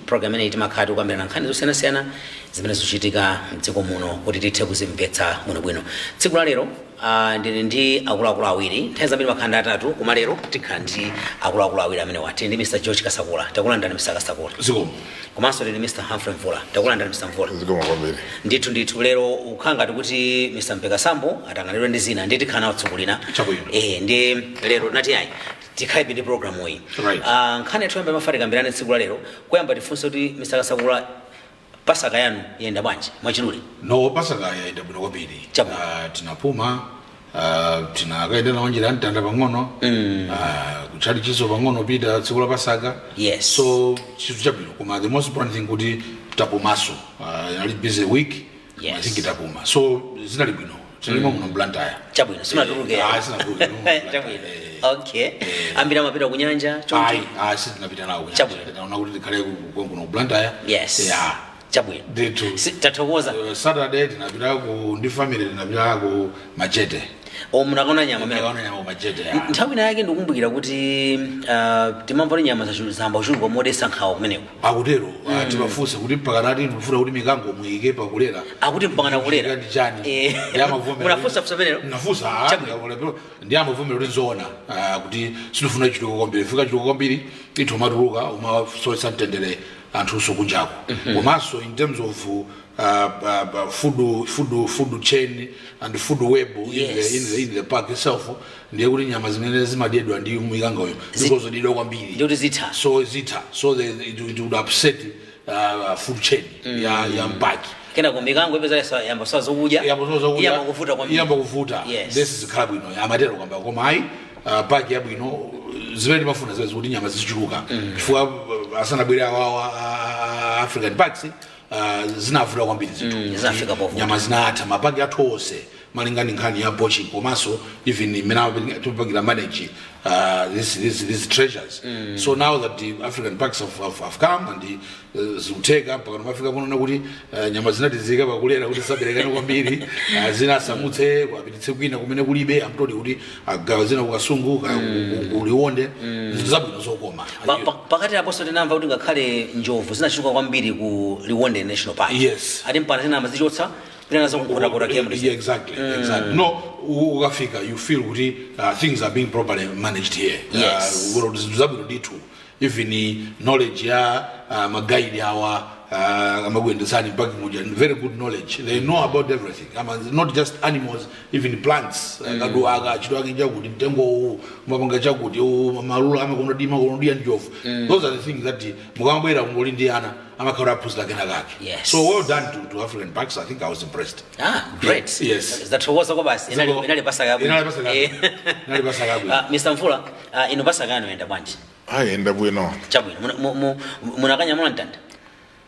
Program imeneyi timakhala tikukambirana nkhani zosiyanasiyana zimene zikuchitika mdziko muno kuti tithe kuzimvetsa bwinobwino. Tsiku la lero ndili ndi akuluakulu awiri. Nthawi zambiri makhala ndi atatu, koma lero tikhala ndi akuluakulu awiri amenewa. Tili ndi Mr George Kasakula. Takulandirani, Mr Kasakula. Zikomo. Komanso tili ndi Mr Humphrey Mvula. Takulandirani, Mr Mvula. Zikomo kwambiri. Ndithu ndithu, lero ukhala ngati kuti Mr Mpeka Sambo atanganidwe ndi zina, ndi tikhala nawo tsiku lina. Chabwino. Ndi lero tinati ayi, tikhale ndi program iyi. Nkhani yathu yamba imafati kambirane tsiku la lero. Kuyamba tifunse kuti, Mr Kasakula, Pasaka yanu yayenda bwanji mwachidule? No, Pasaka yayenda bwino kwambiri. Chabwino. Tinapuma, tinakaenda nawo njira ya mtanda pang'ono, kutchalichiso pang'ono pita tsiku la Pasaka. So chinthu chabwino, koma the most important thing kuti tapumaso. Inali busy week. I think tapuma, so zinali bwino. Tinalimo muno Blantyre. Chabwino, simunatuluke? Ah, sinatuluke. Chabwino, okay. Ambiri amapita ku nyanja choncho. Ayi, ayi, sitinapita nawo kunyanja. Chabwino. Tinaona kuti tikhale kuno ku Blantyre. Yeah. Chabwino. Ndithu. Tathokoza. Saturday tinapita ku ndi family, tinapita ku Majete. O, munakaona nyama amene? Tinakaona nyama ku Majete, ya. Nthawi ina yake ndikukumbukira kuti timamva kuti nyama zamba kuchuluka modetsa nkhawa kumeneko. Akutero. Timafunsa kuti mpaka nati tikufuna kuti mikango muyike pakulera. Akuti mpaka nakulera. Ndi chani? Ndi amavomera. Munafunsa funsa pamenero? Nafunsa. Chabwino. Ndi amavomera kuti nzoona, kuti sitifuna chitukuko kwambiri, fika chitukuko kwambiri ithu umatuluka umasowetsa mtendere anthunso kunjako. Komanso in terms of food chain and food web in the park itself, ndiye kuti nyama zimene zimadyedwa ndi mikangoyo zikozodidwa kwambiri. Ndikuti zitha. So zitha, so it would upset food chain ya mpaki. Kenako mikango ipeza yamba sawa zokudya. Iyamba Iyamba kuvuta kwambiri. Iyamba kuvuta. This zikhala bwino, amatero kwamba. Koma ayi, park yabwino, zimene timafuna zimene zikuti nyama zichuluka, chifukwa asanabwere awawa African Parks, zinavuta kwambiri zinthu. Zinafika povuta. Nyama zinatha mapaki athu onse malinga ndi nkhani ya poaching, komanso even imene timapangira manage these treasures. So now that the African Parks have come and zikutheka mpaka nomafika kunaona kuti nyama zinati ziyike pakulera kuti zisaberekane kwambiri, zina asamutse apititse kwina kumene kulibe amtoli, kuti agawa zina kuKasungu, kuLionde. Zinthu zabwino zokoma. Pakati aponso tinamva kuti ngakhale njovu zinachuluka kwambiri ku Liwonde National Park. Ati mpaka zina amazichotsa pita nazo kuNkhotakota Game Reserve. Yeah, exactly. No, ukafika you feel kuti things are being properly managed here. Well, zinthu zabwino ndithu. Even knowledge ya maguide awa amakuyendesani mpaka muja, very good knowledge. They know about everything. I mean, not just animals, even plants. Kadu aka chito ake chakuti, mtengo uwu umapanga chakuti, uwu malula amakonodima konodiya njovu. Those are the things that mukamabwera muli ndi ana amakhala aphunzira kena kake. So well done to African Parks. I think I was impressed. Ah, great. Yes. Zathokoza kwa basi. Inali Pasaka yabwino. Inali Pasaka yabwino. Inali Pasaka yabwino. Ah, Mr Mvula, inu Pasaka yanu yenda bwanji? Ayenda bwino. Chabwino. Munakanyamula mtanda?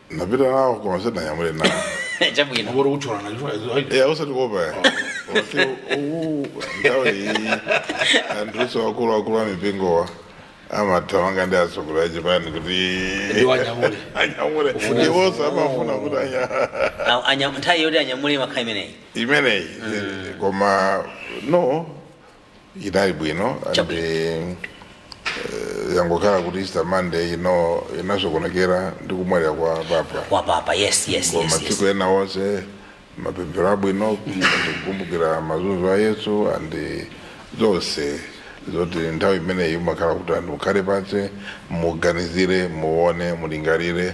Napita nawo koma sindinanyamule nawo. Chabwino. Maboro kuchorana chifukwa Usati kuopa usi nthawi iyi anthuso akulu akulu amipingowa amathamanga ndi atsogoleri achipani kuti Ndiwo anyamule. Anyamule. Iwonso amafuna kuti Ah, nthawi yoti anyamule makhala imeneyi. Imeneyi. Koma no, inali bwino and Chabwino. Yangokhala kuti Easter Monday ino inasokonekera ndi kumwalira kwa Papa. Kwa Papa, yes. Koma masiku ena onse mapemphero abwino, ndikukumbukira mazunzo a Yesu and zonse zoti nthawi imeneyi umakhala kuti anthu mukhale pansi, muganizire, muone, mulingalire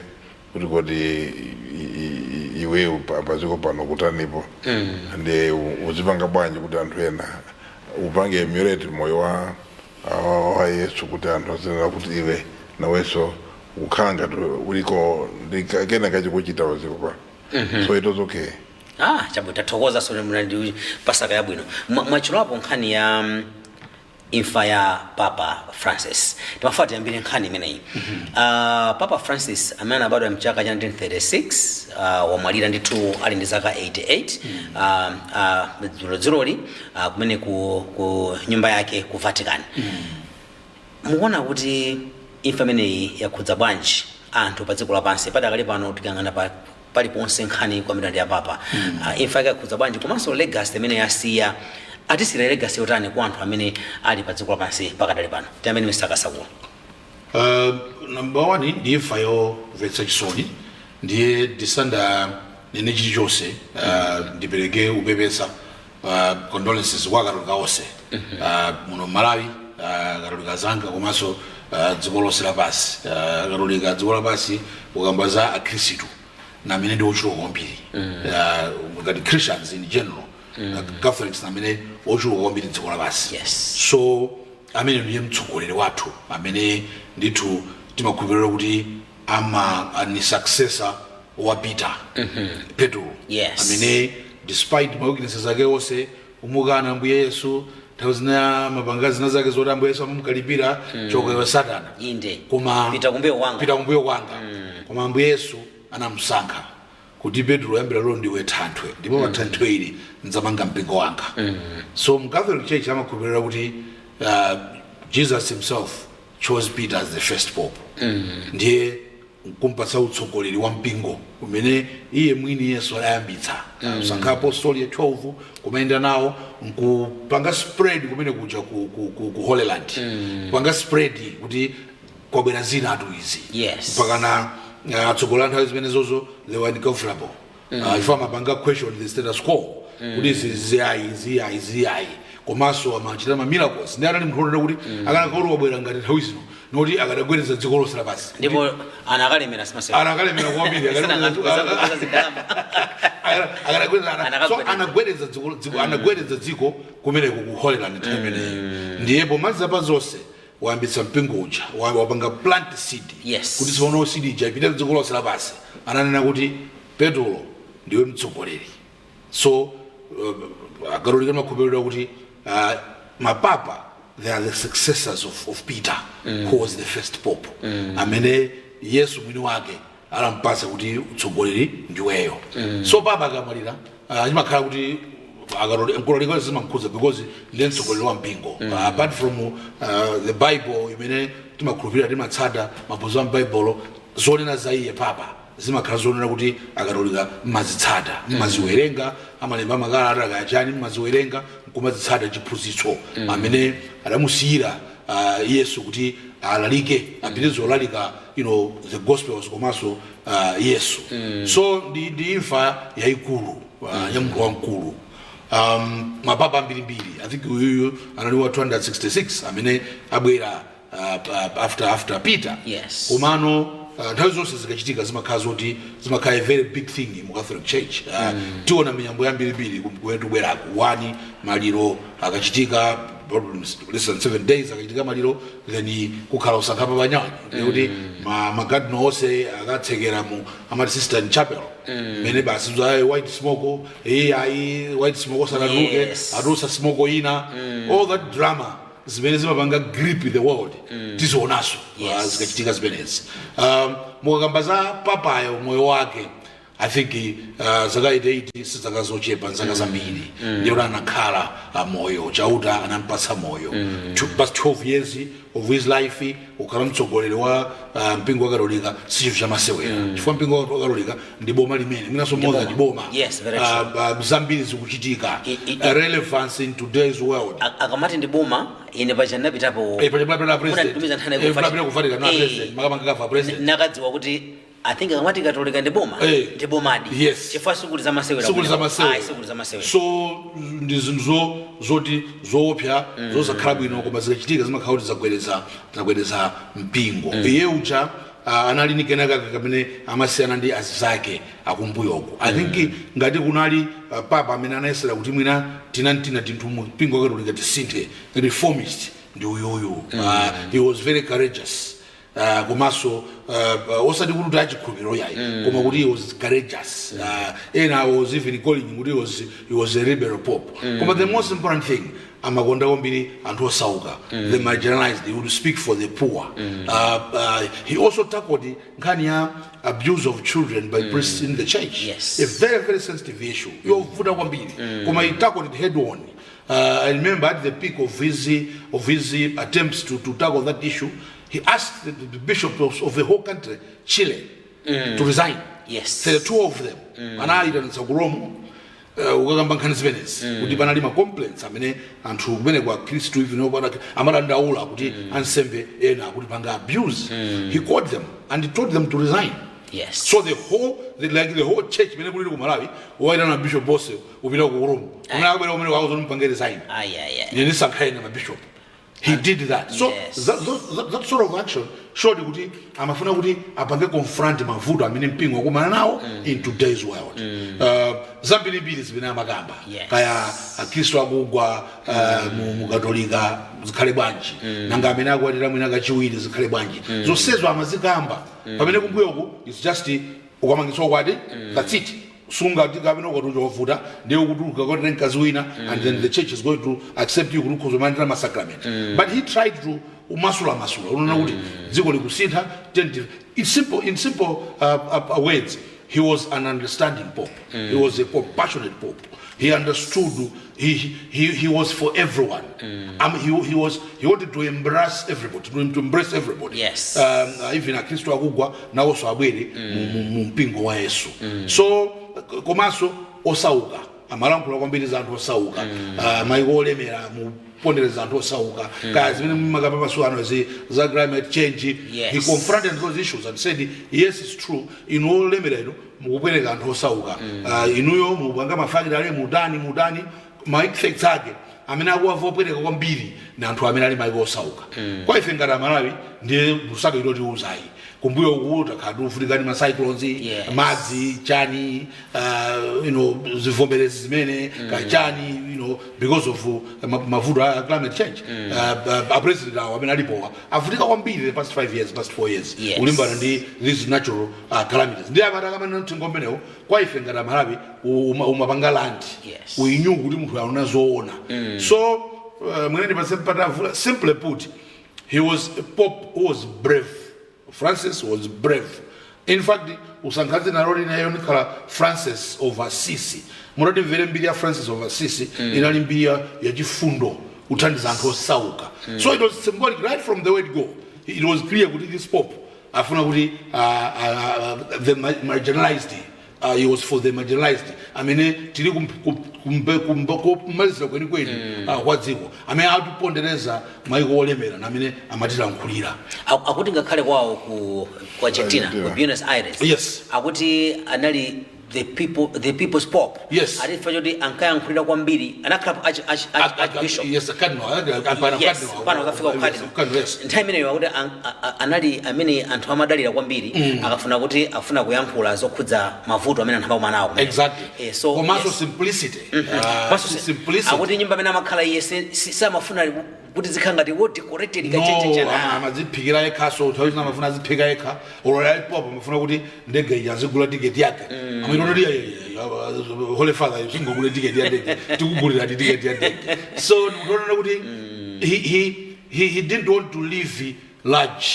kuti kodi iweyo paziko pano kutanipo, ndi uzipanga bwanji kuti anthu ena upange emulate moyo wa Yesu, kuti anthu azinena kuti iwe nawenso ukukhala ngati uliko ndi kena kachikuchita paziko pano. So it was okay. Ah, chabwino, tathokoza. So ndi Pasaka yabwino. Mwachulapo nkhani ya imfa ya Papa Francis. Timafuna tiyambire nkhani imeneyi. Papa Francis amene anabadwa mchaka cha 1936, wamwalira ndithu ali ndi zaka 88 dzulodzuloli, kumene ku nyumba yake ku Vatican. Mukuona kuti imfa imeneyi yakhudza bwanji anthu pa dziko lapansi padakali pano? Tikang'ana pa paliponse nkhani kwambiri ndi ya Papa. Imfa yake yakhudza bwanji, komanso legacy imene yasiya, atisiyira legacy yotani kwa anthu amene ali pa dziko lapansi pakadali pano? Tiyambeni, Mr Kasakula. Number one, ndi imfa yomvetsa chisoni. Ndiye ndisananene chilichonse, ndipereke upepesa, condolences kwa Akatolika onse muno Malawi, Akatolika anzanga, komanso dziko lonse lapansi. Akatolika dziko lapansi, ukamba za Akhristu na amene ndi ochuluka kwambiri, ngati Christians in general, Catholics na amene ochuluka kwambiri dziko lapansi. So amene ndiye mtsogoleri wathu, amene ndithu timakhulupirira kuti ama ni successor wa Peter, Petro, amene despite ma weaknesses ake onse, umukana Ambuye Yesu, nthawi zina mapanga zina zake zoti Ambuye Yesu amamukalipira, "Choka iwe Satana." Koma "Pita kumbuyo kwanga." "Pita kumbuyo kwanga." Koma Ambuye Yesu anamusankha kuti, "Petro, yambira lero ndiwe thanthwe, ndipo pa thanthwe ili ndzamanga mpingo wanga." So mu Catholic Church amakhulupirira kuti Jesus himself chose Peter as the first pope, ndiye kumpatsa utsogoleri wa mpingo umene iye mwini Yesu adayambitsa, kusankha apostoli ya 12, kumayenda nawo, nkupanga spread kumene kuja ku Holy Land, kupanga spread kuti kwabwera zina atu izi, mpakana atsogoleri nthawi zimene zozo they were uncomfortable, chifukwa amapanga question the status quo kuti izi ziyayi, ziyayi, ziyayi. Komanso amachita ma miracles, ndi anali munthu wonena kuti akanakhala wabwera ngati nthawi zino, noti akadagwedeza dziko lonse lapansi. Ndipo anakalemera simasewera. Anakalemera kwambiri. Akadagwedeza so Anakagwedeza. Anagwedeza dziko, anagwedeza dziko kumeneko ku Holy Land nthawi imeneyo. Ndiye pomaliza pa zonse wayambitsa mpingo uja, wapanga plant seed kuti tsopano seed ija ipite dziko lonse lapansi. Ananena kuti, "Petro, ndiwe mtsogoleri." So Akatolika amakhulupirira kuti mapapa, they are the successors of Peter, who was the first pope, amene Yesu mwini wake anampatsa kuti utsogoleri ndiweyo. So papa akamwalira, chimakhala kuti Akatolika zimankhudza because ndiye mtsogoleri wa mpingo. Apart from the Bible imene timakhulupirira, timatsata maphunziro a m'Bible, zonena za iye papa zimakhala zonena kuti Akatolika mmazitsata, mmaziwerenga, amalemba makalata akayachani, mmaziwerenga nkumazitsata chiphunzitso amene adamusiyira Yesu kuti alalike, apitirize olalika the gospels komanso Yesu. So ndi imfa yayikulu ya munthu wamkulu. Mapapa ambirimbiri, I think uyuyu anali wa 266 amene abwera after Peter. Komano nthawi zonse zikachitika zimakhala zoti zimakhala a very big thing mu Catholic Church. Tiona miyambo yambirimbiri kumene tubwerako. One, maliro akachitika probably less than 7 days, akachitika maliro, then kukhala usankha papa nyani kuti makadino onse akatsekera mu amati Sistine Chapel, mene basi za white smoke, ayi, white smoke osanatuluke, atulusa smoke ina, all that drama zimene zimapanga grip the world, tizionanso zikachitika zimenezi. Mukakamba za papayo, moyo wake, I think zaka 88 si zaka zochepa, zaka zambiri. Ndiye kuti anakhala moyo, Chauta anampatsa moyo. Past 12 years of his life ukhala mtsogoleri wa mpingo wa Katolika si chinthu chamasewera, chifukwa mpingo wa Katolika ndi boma limene mwinanso more than boma. Yes, very true. Zambiri zikuchitika. Relevance in today's world. Akamati ndi boma, ine paja ndinapitapo. Paja munapita president. Munanditumiza nthani ku Munapita ku Vatican na president, makamanga kava president. Nakadziwa kuti I think akamati Katolika ndi boma, ndi bomadi, chifukwa sikuli zamasewera. Sikuli zamasewera. Ayi, sikuli zamasewera. So ndi zinthu zoti zoopsa, zosakhala bwino, koma zikachitika zimakhala kuti zagwedeza mpingo. Iye uja anali ni kenaka kamene amasiyana ndi azizake akumbuyoko. I think ngati kunali papa amene anayesera kuti mwina tinantina tinthu mu mpingo wa Katolika tisinthe, reformist, ndi uyuyu. He was very courageous, komanso osati kuti achikhulupiriro yayi, koma kuti he was courageous. Ena was even calling him kuti he was a rebel pope. Koma the most important thing, amakonda kwambiri anthu osauka, the marginalized. He would speak for the poor. He also tackled nkhani ya abuse of children by priests in the church, a very, very sensitive issue yovuta kwambiri, koma he tackled it head on. I remember at the peak of his attempts to tackle that issue, he asked the bishop of the whole country, Chile, to resign. 32 of them. Anayitanitsa ku Rome. Ukakamba nkhani zimenezi kuti panali ma complaints amene anthu kumene kwa Khristu even opanda amadandaula kuti ansembe ena akuti panga abuse. He called them and he told them to resign. So like the whole church imene kulili ku Malawi, waitana bishop bose upita ku Rome, umene akabwera kumene kwakuti mpange resign. Ayi, ayi, ayi. Ine ndisankha ine mabishop. He did that. So that sort of action showed kuti amafuna kuti apange confront mavuto amene mpingo wakumana nawo in today's world. Zambirimbiri zimene amakamba, kaya akhristu akugwa mu Katolika zikhale bwanji, nanga amene akwatira mwina kachiwiri zikhale bwanji, zonsezo amazikamba. Pamene kumbuyoku it's just ukamangitsa ukwati, that's it. Sunga kapena ukwati wavuta, ndiye kuti ukakwatira mkazi wina and then the church is going to accept you kuti ukhoza kulandira masacrament. But he tried to umasula masula unaona kuti dziko likusintha. In simple words, he was an understanding pope. He was a compassionate pope. He understood. He was for everyone. He wanted to embrace everybody, to embrace everybody. Even akhristu akugwa nawonso abwere mu mpingo wa Yesu. So komanso osauka, amalankhula kwambiri za anthu osauka. Maiko olemera mupondereza anthu osauka, kaya zimene mumakamba masiku ano za climate change. He confronted those issues and said, "Yes, it's true, inu olemera inu mukupwereka anthu osauka. Inuyo mupanga mafakitale, mutani mutani." Ma effects ake amene akuwava opwereka kwambiri ni anthu amene ali maiko osauka. Kwa ife ngati Amalawi ndiye musaka itotiuzayi, kumbuyo uku takhala tikuvutika ndi ma cyclones, madzi chani, zivomerezi zimene kachani, because of mavuto a climate change. A president awo amene alipowa avutika kwambiri the past 5 years, past 4 years, kulimbana ndi these natural calamities. Ndiye amati akamana mthengo umenewo kwa ife ngati Amalawi umapanga land uinyu kuti munthu aona zoona. So mwene ndipatse mpata Mvula. Simply put, he was a pope who was brave. Francis was brave. In fact, usankhazi nalo linayo nikhala Francis of Assisi. Munati mvere mbiri ya Francis of Assisi, inali mbiri yachifundo, kuthandiza anthu osauka. So it was symbolic right from the word go. It was clear kuti this pope afuna kuti the marginalized, he was for the marginalized amene tili kumalizira kwenikweni kwa dziko, amene atipondereza maiko olemera na amene amatilankhulira. Akuti ngakhale kwawo ku Argentina, Argentina. ku Buenos Aires, akuti anali the people's pope. Ati chifukwa choti ankayankhulira kwambiri, anakhala archbishop. Yes, cardinal. Apana Yes, cardinal. pano akafika ku cardinal. Cardinal, yes. Nthawi imeneyo akuti anali amene anthu amadalira kwambiri akafuna kuti afuna kuyankhula zokhudza mavuto amene anthu amakumana nawo kumene. Exactly. So Komanso simplicity. Komanso simplicity. Akuti nyumba amene amakhala iye samafuna kuti zikhala ngati wo decorated No, kachechechana. Amadziphikira yekha. So nthawi zina amafuna aziphika yekha. Olo alipopo amafuna kuti ndege ija azigula tiketi yake. Amaitoti, "Holy Father, singogule tiketi ya ndege, tikugulira tiketi ya ndege." So ndikutonena kuti he didn't want to live large.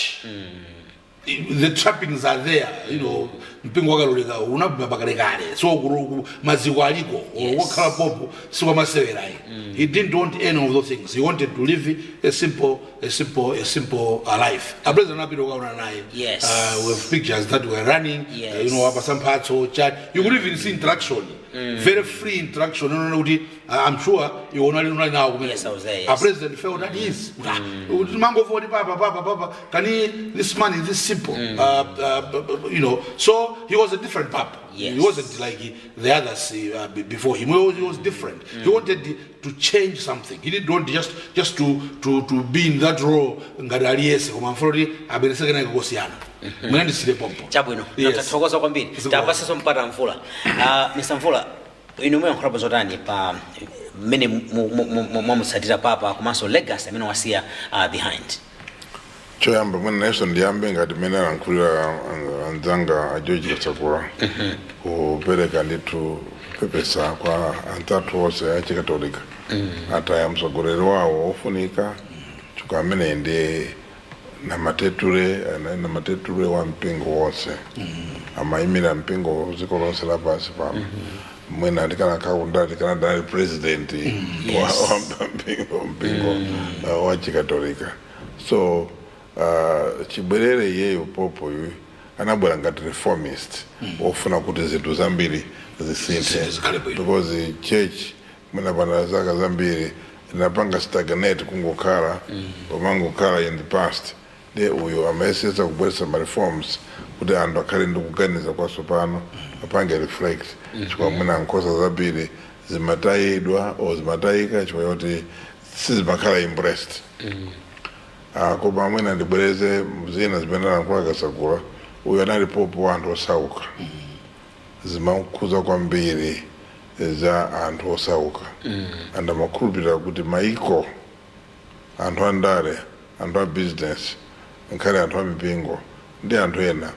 The trappings are there. Mpingo wakaloleka unabva pakalekale, so maziko aliko. Wakhala popo sikwamasewerayi. He didn't want any of those things. He wanted to live a simple life. A president anapita kukaona naye with pictures that were running, apasa mphatso chat. You could even see interaction, very free interaction. Unaona kuti I'm sure iwe unali nawo kumene. Yes, I was there, A yes. president felt at ease. Kuti mangova kuti papa, papa, papa, can he, this man is this simple. So he was a different papa. He wasn't like the others before him. He was different. He wanted to change something. He didn't want just to be in that role ngati aliyese, koma amfuna kuti abwereseke naye kukosiyana. Mwene ndisire pompo. Chabwino. Yes. Tathokoza kwambiri. Zikomo. Tapasenso mpata Mvula. Mr Mvula, inu muyankhulapo zotani pa mmene mwamutsatira papa komanso legacy amene wasiya behind? Choyamba mwene nayenso ndiyambe ngati mmene alankhulira anzanga a George Kasakula, kupereka ndithu kupepesa kwa anzathu onse achikatolika ataya mtsogoleri wawo ofunika, chifukwa amene ndi namateture wa mpingo wonse, amayimira mpingo dziko lonse lapansi pano. Mwina tikanakhala kundati tikanadali president wa mpingo wa chikatolika. So chibwerere iyeyo popo uyu Anabwera ngati reformist ofuna kuti zinthu zambiri zisinthe. Zisinthe, zikhale bwino. Because church mwina pana zaka zambiri inapanga stagnate, kungokhala pomangokhala in the past. Ndi uyu amayesetsa kubweretsa ma reforms kuti anthu akhale ndi kuganiza kwatsopano, apange reflect, chifukwa mwina nkhosa zambiri zimatayidwa or zimatayika chifukwa choti sizimakhala embraced. Koma mwina ndibwereze zina zimene analankhula Kasakula. Uyu anali pope wa anthu osauka. Zimakhuza kwambiri za anthu osauka, and amakhulupirira kuti maiko, anthu andale, anthu a business, nkhale anthu a mipingo ndi anthu ena,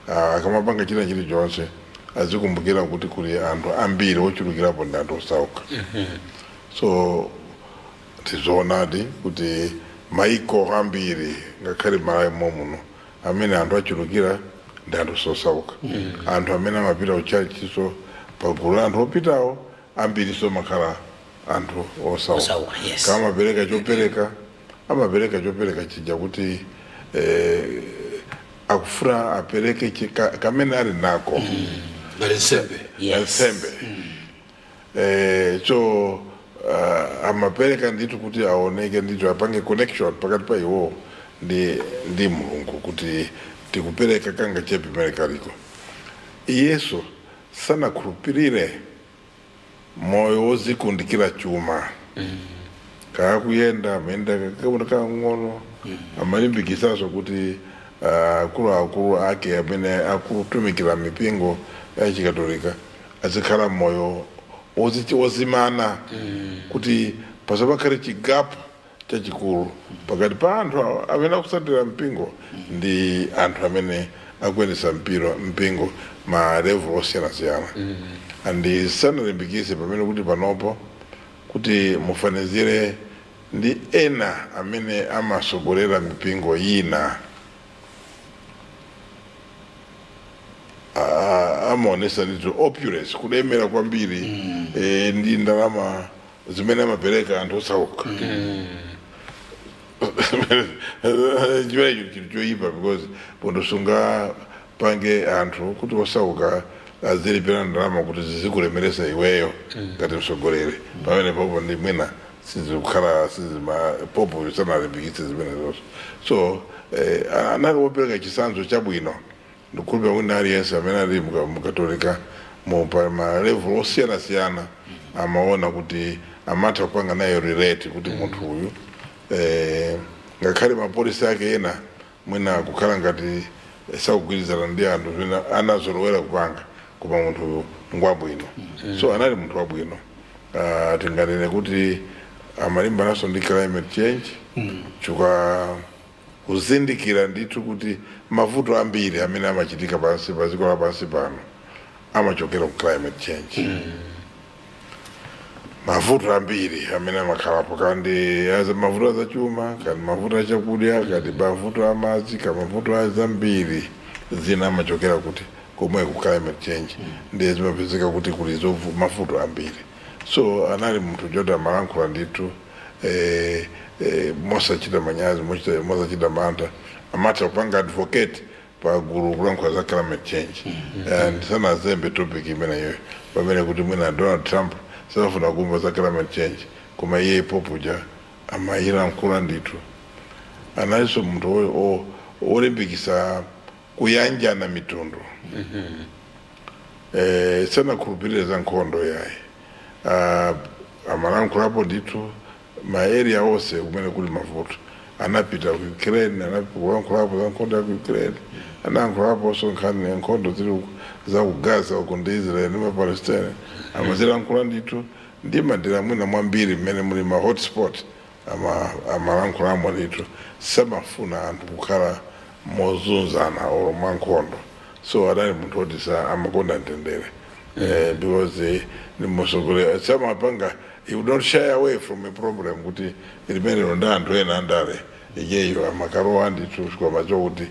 akamapanga china chilichonse azikumbukira kuti kuli anthu ambiri ochulukirapo ndi anthu osauka. So tizoonadi kuti maiko ambiri, ngakhale Malawi momuno, amene anthu achulukira ndi anthu osauka. Anthu amene amapita kuchalichiso, pagulu la anthu opitawo ambiriso makhala anthu osauka. Osauka, yes. Kama amapereka chopereka, amapereka chopereka chija kuti akufuna apereke kamene ali nako. Ngati nsembe. Nsembe. So amapereka ndithu kuti aoneke ndithu, apange connection pakati pa iwo ndi Mulungu, kuti tikupereka kanga chepe pamene kaliko. Yesu sanakhulupirire moyo wozikundikira chuma. Kaakuyenda, amayenda kakabona kang'ono. Amalimbikisanso kuti akuluakulu ake amene akutumikira mipingo ya Chikatolika azikhala moyo wozimana, kuti pasapakhale chi gap chachikulu pakati pa anthu awa amene akusatira mpingo ndi anthu amene akuyendetsa mpingo ma level osiyanasiyana. And sanalimbikise pamene kuti panopo kuti mufanizire ndi ena amene amasogolera mipingo ina, amaonesa ndithu opulence, kulemera kwambiri, ndi ndalama zimene amapereka anthu osauka. Chimene chinthu choyipa, because munthu sungapange anthu kuti osauka azilipira ndalama kuti zizikulemeresa iweyo ngati msogoleri. Pamene popo ndi mwina sizikukhala sizima popo sanalimbikitse zimene zonso. So anali wopereka chitsanzo chabwino. Ndikukhulupirira wina aliyense amene ali mukatolika mu pa ma level osiyanasiyana amaona kuti amatha kupanga nayo relate, kuti munthu uyu, ngakhale ma policy ake ena mwina kukhala ngati sakugwirizana ndi anthu zimene anazolowera kupanga, koma munthu uyu ngwabwino. So anali munthu wabwino. Tinganene kuti amalimbananso ndi climate change, chifukwa kuzindikira ndithu kuti mavuto ambiri amene amachitika pansi pa dziko lapansi pano amachokera ku climate change. Mavuto ambiri amene amakhalapo, kandi mavuto azachuma, kandi mavuto achakudya, kandi mavuto amadzi, kandi mavuto azambiri zina, amachokera kuti komwe ku climate change. Ndiye zimapezeka kuti kuli mavuto ambiri. So anali munthu choti amalankhula ndithu mosachita manyazi, mosachita mantha. Amatha kupanga advocate pagulu kulankhula za climate change and sanazembe topic imeneyo, pamene kuti mwina Donald Trump samafuna kumva za climate change, koma iye popuja amayilankhula ndithu. Analinso munthu wolimbikisa kuyanjana mitundu. Sanakhulupirire za nkhondo yayi. Amalankhulapo ndithu ma area onse kumene kuli mavuto. Anapita ku Ukraine, anakulankhulapo za nkhondo ya ku Ukraine, anayankhulaponso nkhani ya nkhondo zili za ku Gaza uko ndi Israel ndi Mapalestine. Amazilankhula ndithu ndi madera mwina mwambiri mmene muli ma hotspot, amalankhulamo ndithu. Samafuna anthu kukhala mozunzana olo mwankhondo. So anali munthu woti sa amakonda mtendere, because ni msogolera samapanga, he would not shy away from a problem kuti limenelo ndi anthu ena andale. Iyeyo amakalowa ndithu, chifukwa kuti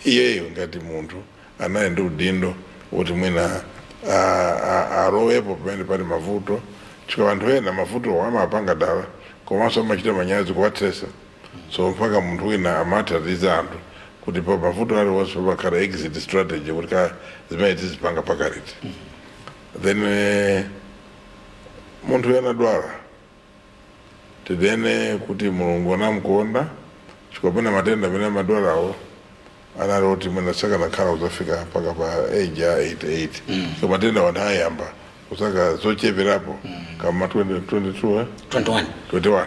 iyeyo ngati munthu anali ndi udindo kuti mwina alowepo pamene pali mavuto, chifukwa anthu ena mavuto amapanga dala, komanso amachita manyazi kuwathesa. So mpaka munthu wina amathandiza anthu. Kuti pa mavuto aliwonse pamakhala exit strategy, kuti ka zimene tizipanga pakaliti. Then munthu anadwala, tidene kuti Mulungu anamukonda, chifukwa matenda amene amadwalawo anali oti mwina sakanakhala kuzafika mpaka pa age ya 88. So matenda wanthu ayamba kusaka zocheperapo kama 20, 22, eh? 21. 21,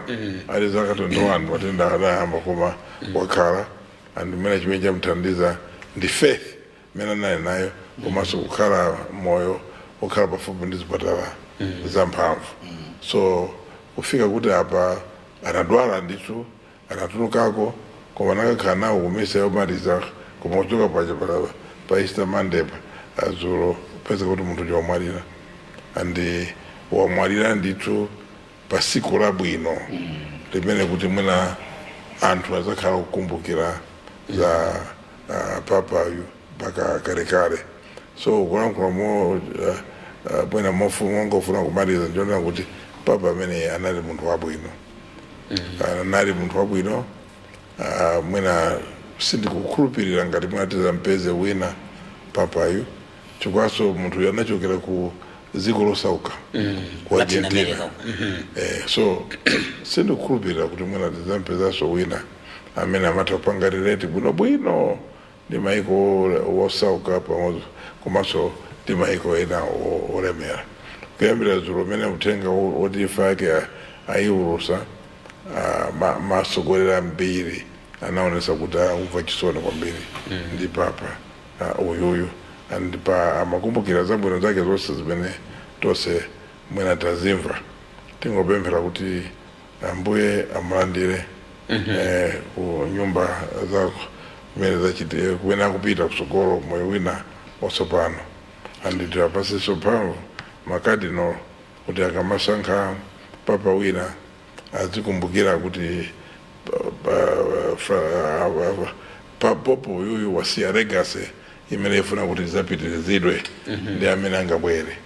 ali zaka 21 matenda anayamba, koma wakhala. And mmene chimene chamuthandiza ndi faith imene anali nayo, komanso kukhala moyo okhala pafupi ndi zipatala zamphamvu. So kufika kuti apa anadwala ndithu, anatulukako, koma anakakhala nawo kumisa yomaliza. Koma kuchoka paja pa Easter Monday pa azulo, peza kuti munthu wamwalira, and wamwalira ndithu pa siku labwino limene kuti mwina anthu azakhala kukumbukira za papayu mpaka kalekale. So kulankhula mo mwina mongofuna kumaliza, ndionera kuti papa amene anali munthu wabwino, anali munthu wabwino. Mwina sindikukhulupirira ngati mwina tizampeze wina papayu, chifukwaso munthu anachokera ku dziko losauka, ku Latin Argentina. America. So sindikukhulupirira kuti mwina tizampezanso wina amene amatha kupanga relate bwinobwino ndi maiko wosauka pamodzi komanso ndi maiko ena olemera. Kuyambira dzulo umene uthenga woti imfa yake ayiulusa, masogolera mbiri anaonesa kuti akumva chisoni kwambiri ndi papa uyuyu, and pa amakumbukira zabwino zake zonse zimene tonse mwina tazimva. Tingopemphera kuti Ambuye amulandire ku nyumba za kumene zachitike, kumene akupita kusogolo, moyo wina watsopano. And tiwapasenso mphamvu makadinolo kuti akamasankha papa wina azikumbukira kuti pope uyuyu wasiya legacy imene ifuna kuti izapitirizidwe ndi amene angabwere.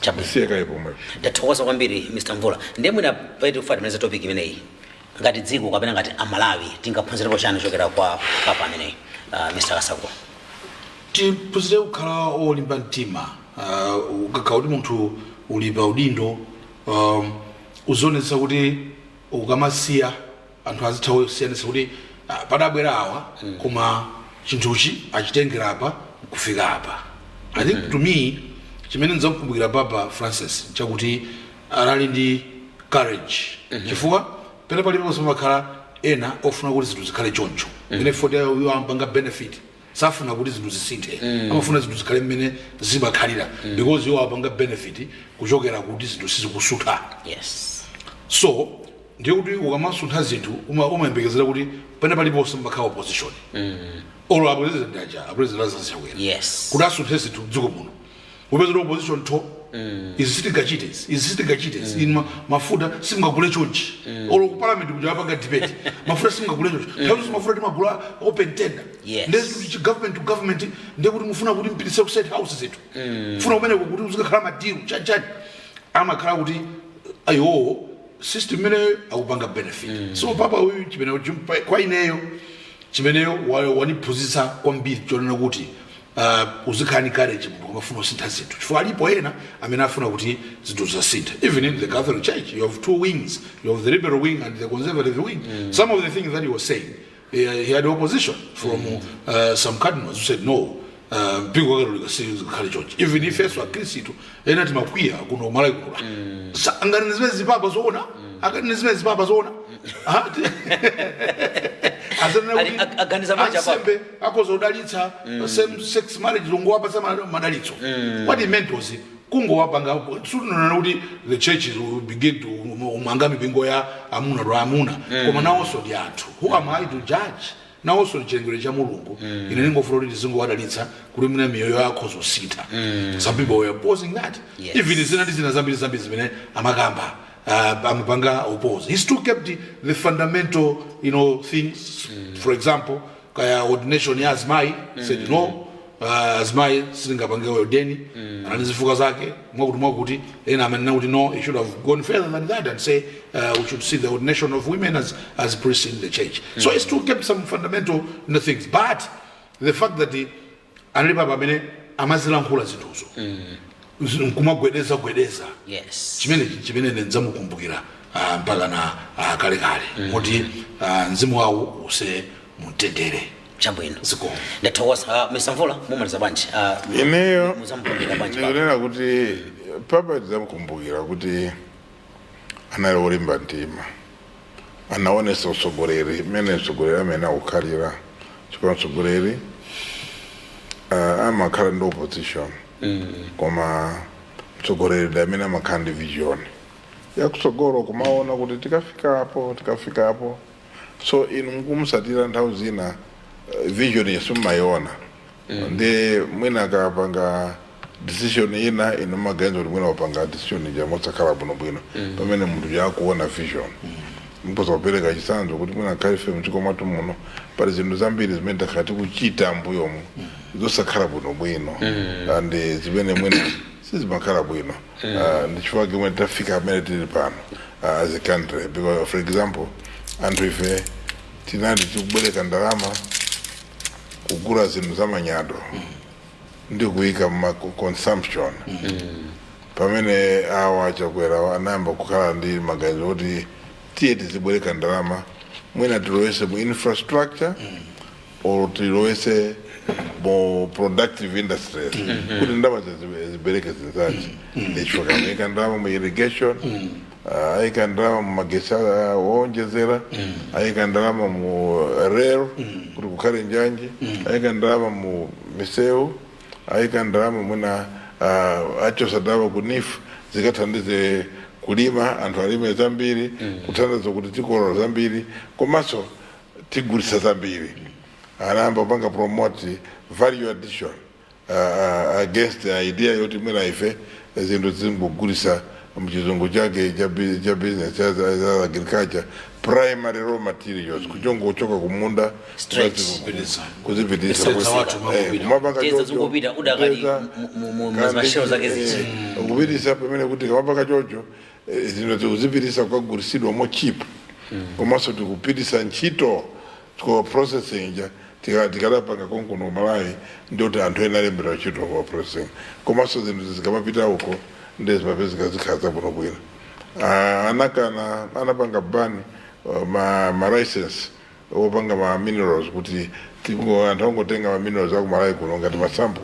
Chabwino. Ndisiye kaye pomwepo. Ndathokoza kwambiri, Mr Mvula. Ndiye mwina paiti kufa timalize topic imeneyi, ngati dziko kapena ngati Amalawi tingaphunzirepo chani kuchokera kwa papa ameneyi, Mr Kasakula? Tiphunzire kukhala olimba mtima. Ukakhala kuti munthu uli pa udindo, uzionetsa kuti ukamasiya anthu azitha kusiyanitsa kuti padabwera awa, koma chinthuchi achitengera apa kufika apa. I think to me, chimene ndidzakumbukira Papa Francis chakuti anali ndi courage, chifukwa pene paliponse pamakhala ena ofuna kuti zinthu zikhale choncho, mmene foti iwo ampanga benefit, safuna kuti zinthu zisinthe, amafuna zinthu zikhale mmene zimakhalira because iwo apanga benefit kuchokera kuti zinthu sizikusuntha. So ndiye kuti ukamasuntha zinthu umayembekezera kuti pene paliponse pamakhala opposition. Olo a president aja, a president azachakwera, kuti asunthe zinthu mdziko muno, upezera opposition to izi sitingachite izi, izi sitingachite izi. Inu mafuta simungagule chonchi. Olo ku parliament kuja apanga debate, mafuta simungagule chonchi, nthawi zonse mafuta timagula open tender. Ndiye kuti chi government to government, ndiye kuti mufuna kuti mpitise ku State House zinthu, mufuna kumeneko kuti uzikakhala ma deal chanichani. Amakhala kuti ayiwowo system imene akupanga benefit. So papa uyu, chimene kwa ineyo chimeneyo waniphunzitsa kwambiri, chonena kuti uzikhala ni courage munthu amafuna kusintha zinthu, chifukwa alipo ena amene afuna kuti zinthu zisasinthe. Even in the Catholic Church you have two wings: you have the liberal wing and the conservative wing. Some of the things that he was saying, he had opposition from some cardinals who said no, mpingo wa Katolika sizikhale chonchi. Even ifenso akhristu ena timakwiya kuno Malawi kuno. Angani zimene zipapa zoona, angani zimene zipapa zoona. Ah, azanena kuti Aganiza bwanji apapo? ansembe akhoza kudalitsa same sex marriage, longowapatsa madalitso. What he meant was kungowapanga, sutinonena kuti the churches will begin to umanga mipingo ya amuna to amuna, koma nawonso ndi anthu. Who am I to judge? Nawonso ndi chilengedwe cha Mulungu. Ine ndingofuna kuti tizingowadalitsa kuti mwina miyoyo yawo akhoza kusintha. Some people were opposing that. Even zina ndi zina zambiri zambiri zimene amakamba, amapanga oppose. He still kept the fundamental things. For example, kaya ordination ya azimayi, said no, azimayi sitingapange ordain. Anali zifukwa zake mwakuti mwakuti ena amanena kuti no, he should have gone further than that and say we should see the ordination of women as priests in the church. So he still kept some fundamental things, but the fact that anali papa amene amazilankhula zinthuzo nkumagwedeza gwedeza, chimene chimene ndidzamukumbukira mpaka na kalekale, moti mzimu wawo use mumtendere. Chabwino. Zikomo. Ndathokoza. Mr Mvula, mumaliza bwanji? Ineyo Muzamukumbukira bwanji papa? Ndikunena kuti papa tidzamukumbukira kuti anali wolimba mtima, anaonesa utsogoleri mmene mtsogoleri amene akukhalira, chifukwa mtsogoleri amakhala ndi opposition, koma mtsogoleri ndi amene amakhala ndi vision yakutsogolo, kumaona kuti tikafikapo, tikafikapo. So inu mukumusatira, nthawi zina vision yesu mmayiona, ndi mwina akapanga decision ina, inu maganizo kuti mwina wapanga decision ija motsakhala bwinobwino, pamene munthu yakuona vision. Mpoza kupereka chitsanzo kuti mwina khalife mdziko mwathu muno pali zinthu zambiri zimene takhala tikuchita mbuyomu zosakhala bwinobwino and zimene mwina sizimakhala bwino. Ndi chifukwa chomwe tafika pamene tili pano as a country, because for example anthu ife tinali tikubwereka ndalama kugula zinthu zamanyado ndi kuyika ma consumption, pamene awa Chakwera anayamba kukhala ndi maganizo kuti tiye tizibwereka ndalama, mwina tilowese mu infrastructure or tilowese mu productive industries kuti ndalama zibereke zinzache. Ndichifukwa ayika ndalama mu irrigation, ayika ndalama mu magesi owonjezera, ayika ndalama mu rail kuti kukhale njanji, ayika ndalama mu misewu, ayika ndalama mwina achosa ndalama ku NEEF zikathandize kulima, anthu alime zambiri, kuthandiza kuti tikolola zambiri komanso tigulitsa zambiri. Anayamba kupanga promote value addition against the idea yoti mwina ife zinthu zingogulisa, mchizungu chake cha business cha agriculture, primary raw materials, kuchongochoka kumunda. Straight. Kuzipitisa. Kupitsa wathu makupita. Kumapanga Teza chocho, zingopita, udakali teza, mu mashelo zake zichi. Kupitisa pamene kuti kamapanga chocho, zinthu tikuzipitisa kukagulitsidwa mo cheap, komanso tikupitisa ntchito ko processing ja tikadapanga konkuno Malawi, ndikuti anthu ena alembera ntchito kwa processing, komanso zinthu zikamapita uko ndi zimapezeka zikhala zabwinobwino. Anakana, anapanga ban ma license opanga ma minerals kuti anthu angotenga ma minerals aku Malawi kuno ngati ma sample.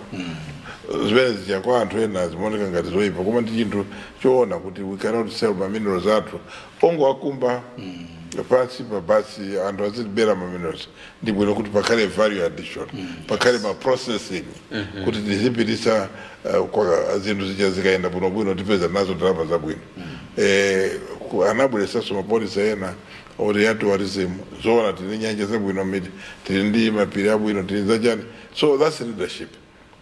Zimene zija kwa anthu ena zimaoneka ngati zoyipa, koma ndi chinthu choona kuti we cannot sell ma minerals athu ongoakumba pansi pa basi, anthu azitibera ma minerals. Ndi bwino kuti pakhale value addition, pakhale ma processing kuti tizipitisa kwa zinthu zija zikayenda bwinobwino, tipeza nazo ndalama zabwino. Anabweresanso ma policy ena oti ya tourism. Zoona, tili nyanja zabwino, miti tili ndi mapiri abwino, tili zachani. So that's leadership,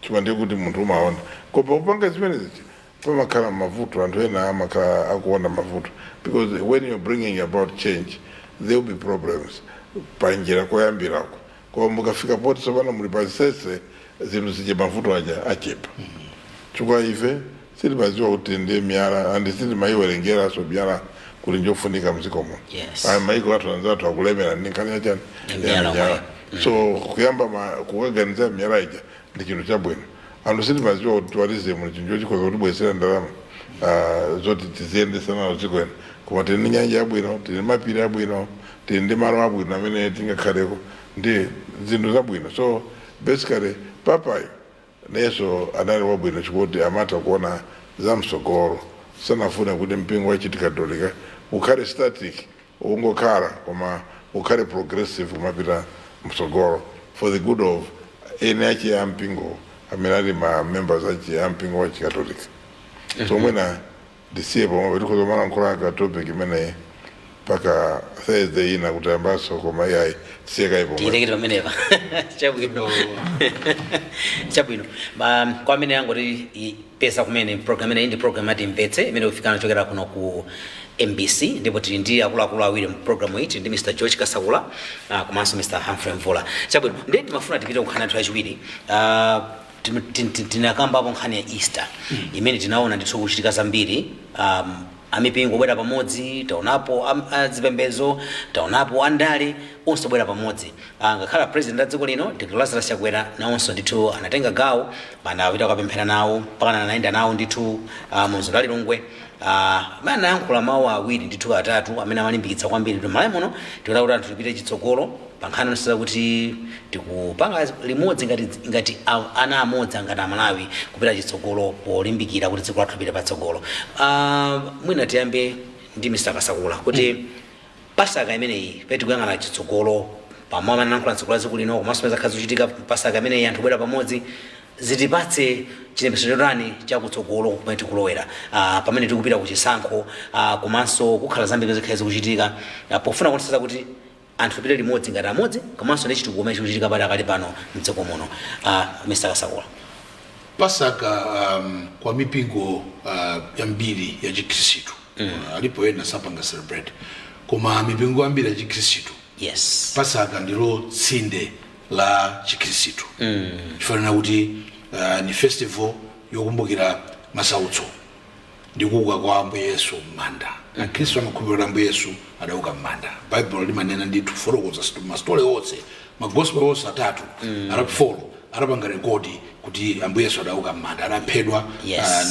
chifukwa ndiye kuti munthu umaona. Koma kupanga zimene zija pamakhala mavuto, anthu ena amakhala akuona mavuto, because when you're bringing about change there will be problems panjira koyambirako, koma mukafika poti tsopano muli pasese, zinthu zija mavuto aja achepa, chifukwa ife sitimadziwa kuti ndi miyala and sitimayiwerengeranso miyala kuti njofunika mdziko muno. Aya maiko athu anzathu akulemera ndi nkhani yachani? Ya miyala. Ya miyala. So kuyamba kukaganiza miyala ija ndi chinthu chabwino. Anthu sitimadziwa kuti tourism ndi chinthu chokhoza kutibwezera ndalama zoti tiziyendesa nazo dziko ino, koma tili ndi nyanja yabwino, tili ndi mapiri abwino, tili ndi malo abwino amene tingakhaleko ndi zinthu zabwino. So basically papayo neso anali wabwino chikuti amatha kuona zamsogolo, sanafune kuti mpingo wa Chikatolika ukhale static, ungokhala, koma ukhale progressive, kumapita msogolo for the good of ene achi ya mpingo amene ali ma members achi ya mpingo wa Chikatolika. So mwina ndisiye pomwe, tikhoza malankhula ka topic imeneyi mpaka Thursday ina kuti ambaso, koma iyayi, tisiye kayi pomwe. Tiyilekere pamenepa. Chabwino, chabwino. Kwa amene angoti pesa kumene program imeneyi, ndi program yati Imvetse imene ikufikana kuchokera kuno ku MBC, ndipo tili ndi akuluakulu awiri mu program iyi. Tili ndi Mr George Kasakula komanso Mr Humphrey Mvula. Chabwino, ndiye timafuna tipite kunkhani yathu yachiwiri. Tinakambapo nkhani ya Easter imene tinaona ndithu kuchitika zambiri, amipingo kubwera pamodzi, taonapo azipembedzo, taonapo andale onse kubwera pamodzi. Ngakhala president a dziko lino, Dr Lazarus Chakwera, nawonso ndithu anatenga gawo, panapita kukapemphera nawo, mpakana anayenda nawo ndithu mu mzinda wa Lilongwe. Amene anayankhula mawu awiri ndithu atatu amene amalimbikitsa kwambiri kuti Malawi muno tikuti kuti anthu tipite chitsogolo pa nkhani yonse kuti tikupanga limodzi ngati ana amodzi, ngati Amalawi, kupita chitsogolo polimbikira kuti dziko lathu lipite patsogolo. Mwina tiyambe ndi Mr Kasakula kuti Pasaka imeneyi peti kuyang'ana chitsogolo pamwe amene anayankhula tsogolo la dziko lino, komanso pamene zakhala zikuchitika Pasaka imeneyi, anthu kubwera pamodzi, zitipatse chilimbikitso chotani chakutsogolo kumene tikulowera, pamene tikupita kuchisankho, komanso kukhala zambiri zikhale zikuchitika, pofuna kuonetsetsa kuti anthu tipite limodzi ngati amodzi, komanso ndi chitukuko kumene chikuchitika padakali pano mdziko muno? Mr Kasakula. Pasaka kwa mipingo yambiri ya Chikhristu, alipo ena sapanga celebrate, koma mipingo yambiri ya Chikhristu, Pasaka ndilo tsinde la Chikhristu, chifanana kuti ni festival yokumbukira masautso ndi kuuka kwa Ambuye Yesu m'manda. Akhristu amakhulupirira Ambuye Yesu adauka m'manda. Baibulo limanena ndithu, fotokoza ma story onse, ma gospel onse atatu, 4 adapanga record kuti Ambuye Yesu adauka m'manda, adaphedwa.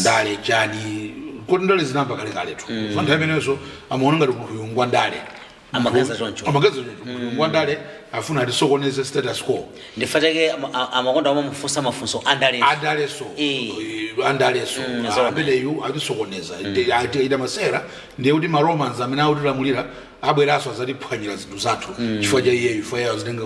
Ndale chani kuti ndale zinamba kalekaletu. Nthawi imenenso amaona ngati munthu uyu ngwandale. Amaganiza choncho. Amaganiza choncho, munthu ngwandale, afuna atisokoneze status quo. Ndifateke amakonda amamufunsa mafunso andaleso. Andaleso. Andaleso. Zona. Ameneyu atisokoneza, ita masera, ndiye kuti ma Romans amene akutilamulira abweranso azatiphwanyira zinthu zathu chifukwa cha iyeyu, chifukwa iyeyo azitenga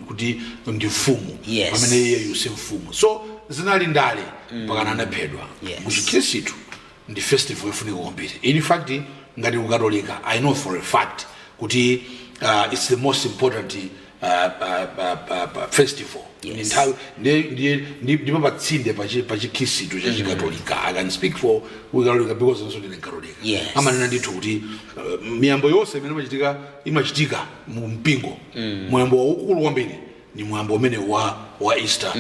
kuti ndi mfumu, pamene iyeyu si mfumu. So zinali ndale mpakana anaphedwa. Mu Chikhristu ndi festival yofunika kwambiri. In fact, ngati kukatolika, I know for a fact kuti it's the most important festival. Ni nthawi ndipo patsinde pa Chikhristu cha Chikatolika. I can speak for Ukatolika because nso ndine Mkatolika. Amanena ndithu kuti miyambo yonse imene imachitika mu mpingo, mwambo waukulu kwambiri ni mwambo umene wa Easter,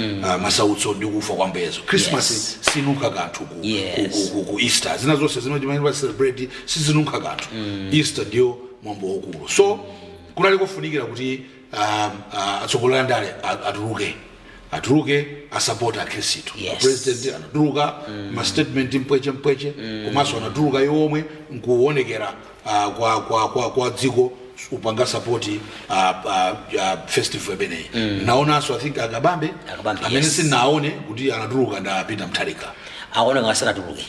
masautso ndi kufa kwa Ambuye Yesu. Christmas sinunkha kanthu ku Easter. Zina zonse zimene timayenda celebrate sizinunkha kanthu. Easter ndiyo mwambo waukulu. So kunali kofunikira kuti atsogoleri andale atuluke asapota Akhristu. President anatuluka, ma statement mpweche mpweche, komanso anatuluka iwo omwe nkuonekera kwa dziko upanga support festival imeneyi. Naonanso, I think, Akabambe. Akabambe, amene sinaone kuti anatuluka ndapita Mtharika. Akuoneka asanatuluke.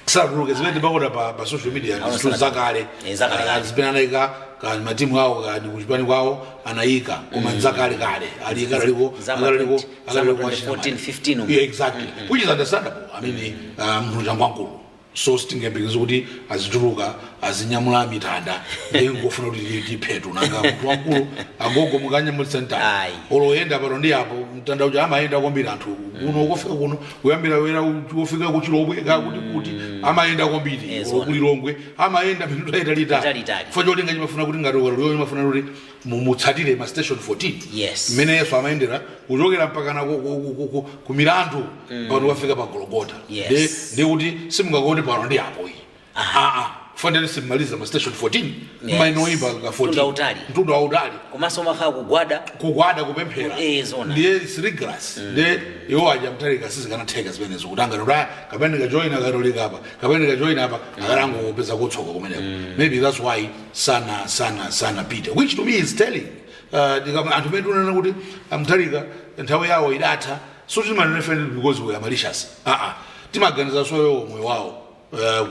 Sanatuluke. Zimene timaona pa social media Aona ndi zinthu zakale. Zakale. Zimene anayika ka matimu awo, ka kuchipani kwawo anayika, koma nzakale kale ali akaliko. Zama akaliko 20 akaliko zama 2014, 15 umu. Yeah, exactly, which is understandable. I mean, munthu changwankulu, so sitingayembekeze kuti azituluka azinyamula mitanda, ndiye ngofuna kuti tiphetu. Nanga munthu wankulu, agogo, mukanyamulitsa mtanda? Ayi. Oloyenda pano ndi apo, mtanda uja amayenda kwambiri. Anthu kuno kofika kuno, kuyambira wera kufika kuchilobwe kakuti kuti amayenda kwambiri. Zona. Kulilongwe amayenda mitunda italitali. Italitali. Chifukwa cholinga chimafuna kuti ngati ukalolero chimafuna kuti mutsatire ma station 14 mmene Yesu amayendera kuchokera mpakana ku milandu pano kafika pa Gologota. Ndiye kuti simungakoti pano ndi apo iyi, aa, fanele simmaliza ma station 14. Mmainoimba ka 14. Mtunda wautali. Mtunda wautali. Komanso umakhala kugwada. Kugwada, kupemphera. Zona. Ndiye it's rigorous. Ndiye iwo aja Mtharika sizikanatheka zimenezo kuti angati kuti kapena ndikajoyina Katolika apa, kapena ndikajoyina apa, akanangopeza kutsoka kumeneko. Maybe that's why sana pite, which to me is telling. Anthu mene tunena kuti aMtharika nthawi yawo idatha, so timanena ife because we are malicious? Aa, timaganiza soyo moyo wawo,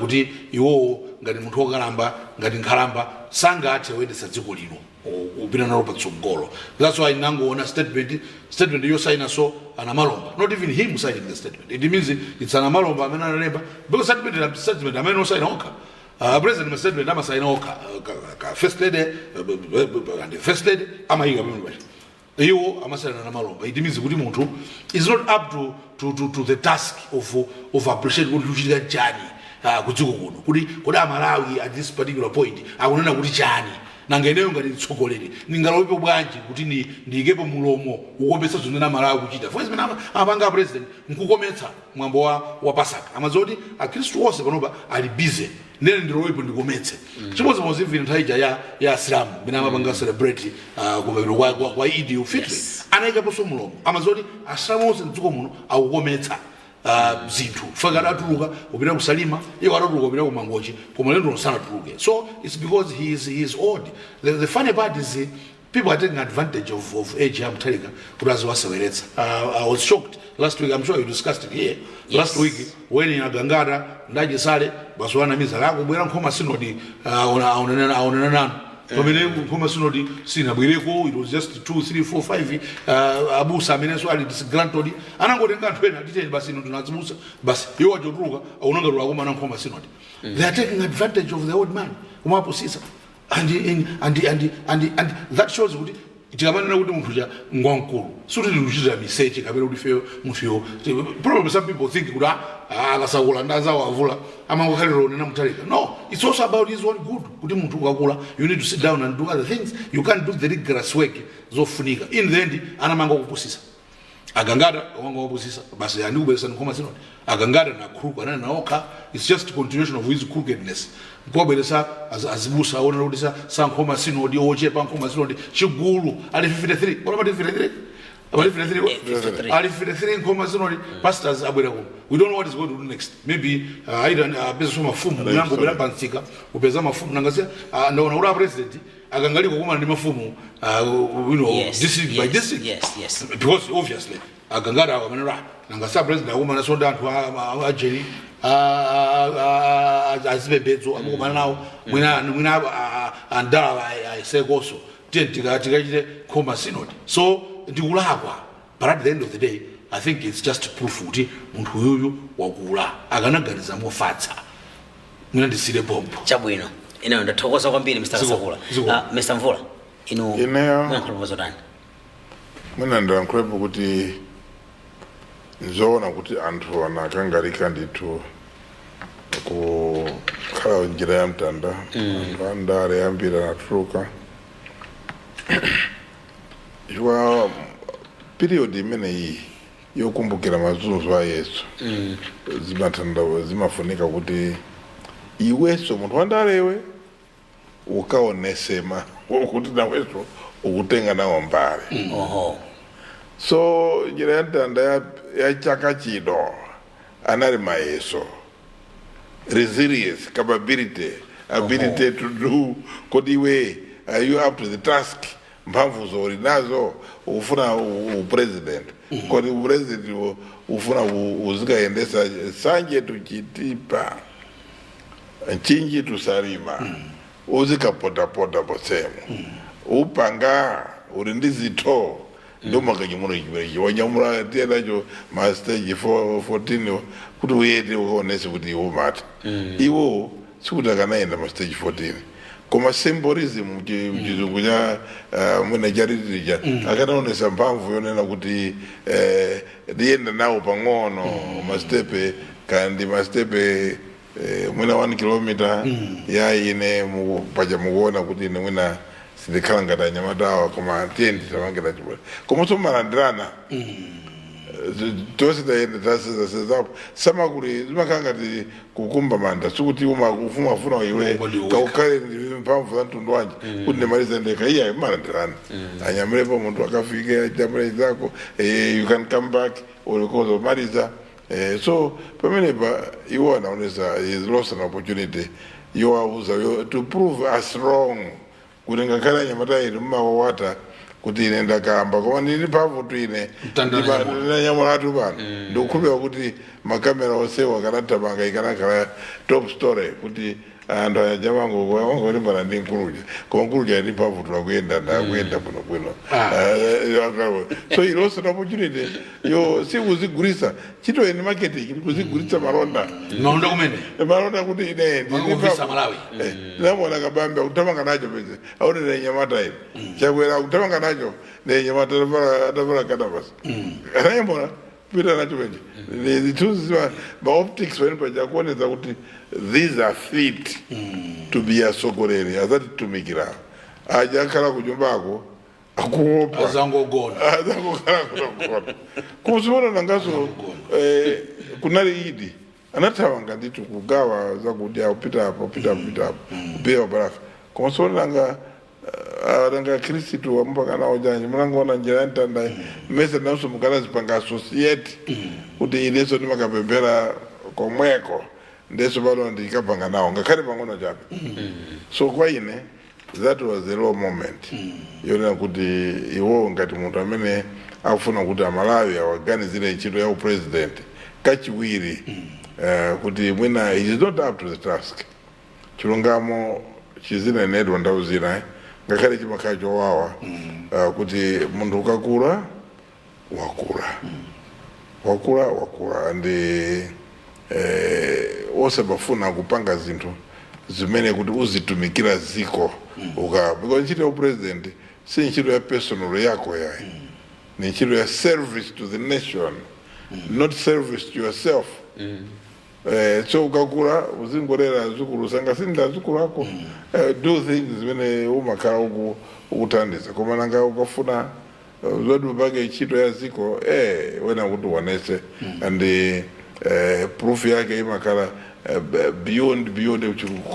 kuti iwowo ngati munthu wokalamba, ngati nkhalamba, sangathe kuyendetsa dziko lino kupita nalo patsogolo. That's why nangoona statement yosaina so anamalomba, not even him signing the statement. It means it's anamalomba amene analemba, because statement amene osaina okha, president ma statement amasaina okha, first lady, and the first lady amayika pamene pacha, iwo amasaina namalomba. It means kuti munthu is not up to the task of appreciate kuti kuchitika chani kudziko kuno, kuti kodi Amalawi at this particular point akunena kuti chani. Nanga ineyo ngati mtsogoleri ndingalowepo bwanji kuti ndiyikepo mulomo kukometsa zimene Amalawi kuchita? Fo zimene amapanga president nkukometsa mwambo wa Pasaka, amadziwa kuti Akhristu onse panopa ali busy, nene ndilowepo ndikometse. Chimodzimodzi even nthawi ija ya Asilamu mene amapanga celebrate kumapeto kwa Idi Ufitri, anayikaponso mulomo. Amadziwa kuti Asilamu onse mdziko muno akukometsa zinthu, faka adatuluka kupita kusalima, iwo adatuluka kupita ku Mangochi, koma lero sanatuluke. So it's because he is old. The funny part is people are taking advantage of age ya Mutharika kuti aziwaseweretsa. I was shocked last week, I'm sure you discussed it here last week, when Agangata ndachisale basi wanamiza lakubwera Nkhoma Synod, aonana nanu, pamene Nkhoma Synod sinabwereko. It was just 2 3 4 5 abusa amenenso ali disgruntled, anangotenga anthu ena, titeni basi ino tinazibusa basi, iwo achotuluka aunangatula akumana Nkhoma Synod. They are taking advantage of the old man kumapusisa, and that shows kuti tikamanena kuti munthu cha ngwamkulu, suti tikuchitira miseche kapena kuti feyo munthuyo. Probably some people think kuti akasakula ndazawo avula amangokhalira onena Mutharika. No, it's also about his own good, kuti munthu ukakula you need to sit down and do other things. You can't do the rigorous work zofunika. In the end anamanga kupusisa Agangata, wanga wapusisa basi, andikubweresa Nkhoma Synod. Agangata na crook anene naokha, it's just continuation of his crookedness, kuwabweresa azibusa aonera kuti sa Nkhoma Synod ochepa. Nkhoma Synod chigulu ali 53, kona pati 53, ali 53. 53. Ali 53 Nkhoma Synod pastors abwera kuno. We don't know what is going to do next. Maybe aita apeza mafumu mnango bwera pansika upeza mafumu nangasiya. Ndaona kuti a president akangaliko kumana ndi mafumu district by district, because obviously Agangata awo amenera nangasa president akumana sonda anthu ajeni azipembedzo amukumana nawo, mwina andala ayisekonso, tiye tikachite Nkhoma Synod. So ndikulakwa, but at the end of the day I think it's just proof kuti munthu uyuyu wakula, akanaganiza mofatsa. Mwina ndisire pompo. Chabwino, ineyo ndathokoza kwambiri, Mr Ziko, Kasakula. ziko. Mr Mvula, inu Ineyo- muyankhula zotani? Mwina ndilankhulepo kuti nzoona kuti anthu anakangalika ndithu kukhala njira ya mtanda. Anthu andale ambiri anatuluka chifukwa period imeneyi yokumbukira mazunzo a Yesu zimathanda zimafunika kuti iwenso munthu wandalewe ukaonesema kuti nawenso ukutenga nawo mbali. So njira ya mtanda ya chaka chino anali mayeso, resilience, capability, ability to do. Kodi iwe, are you up to the task? Mphamvu zoli nazo, ufuna upresident, kodi upresident ufuna uzikayendesa Sanje to Chitipa, Mchinji to Salima, uzikapotapota posemo, upanga uli ndi zitho ndomakanyamula chimenechi wanyamula tiyenacho ma stage 14 kuti uyende ukaonese kuti iwo mata iwo sikuti akanayenda ma stage 14, koma symbolism mchizungu cha mwina cha literature, akanaonesa mphamvu yonena kuti ndiyenda nawo pang'ono mastepe kandi mastepe mwina 1 kilometer ya ine paja mukuona kuti ine mwina sindikhala ngati anyamatawa, koma tiye nditamangira chibwe, komanso malandirana tonse tayenda tasezasezapo samakuli zimakhala ngati kukumba manda, sikuti umafuna iwe Kodi uweka. Kaukhale ndi mphamvu za mtundu wanji kuti ndimalize ndekha? Iye malandirana, anyamulepo munthu akafike anyamule zako, you can come back ulikoza umaliza. So pamenepa iwo anaonesa he has lost an opportunity yowauza to prove us wrong kuti ngakhale anyamata inu mmawawata kuti ine ndakamba, koma ndili mphamvu tu ine. Mtanda nanyamula. Ndinanyamulatu pano. Ndikukhulupira kuti makamera onsewo akanathamanga, ikanakhala top story kuti anthu ajamango amangolimbana ndi nkuluja, koma nkuluja ndi mphamvu tulakuyenda ndakuyenda bwinobwino. So he lost an opportunity yo si kuzigulisa chito eni marketing, kuzigulisa malonda. Malonda kumene. Malonda kuti ine Makuvisa Malawi. Ndinamona Kabambe akuthamanga nacho pese aone nenyamata ine, Chakwera akuthamanga nacho nenyamata atavala kanavasi, anayembona kupita nacho peche zithunzi zima ma optics pamene paja kuonetsa kuti these are fit to be asogoleri azatitumikira. Aja akhala kunyumbako akuopa. Azangogona. Azangokhala kutagona. Kuziona nangaso kunali Idi, anathawanga ndithu kugawa zakudya, kupita apo, kupita apo, kupita apo, kupita barafa. Koma sionanga nanga Khristu wamupanga nawo chanji? Munangoona njira ya mtanda mmese nanso mukanazipanga associate kuti inenso ndimakapemphera komweko, ndeso pano ndikapanga nawo ngakhale pang'ono chabe. So kwa ine that was a low moment yonena kuti iwo ngati munthu amene akufuna kuti Amalawi awaganizire ntchito ya upresident kachiwiri, kuti mwina he is not up to the task. Chilungamo chizinenedwa nthawi zina, ngakhale chimakhala chowawa, kuti munthu ukakula, wakula, wakula, wakula, and osabafuna kupanga zinthu zimene kuti uzitumikira ziko uka, because ntchito ya upresident si ntchito ya personal yako yayi, ni ntchito ya service to the nation, not service to yourself. So ukakula uzingolera zukulu sanga sinda zukulu ako, do things zimene umakhala ukuthandiza. Koma nanga ukafuna zoti upange ntchito ya ziko, wena kuti uonese and proof yake imakhala beyond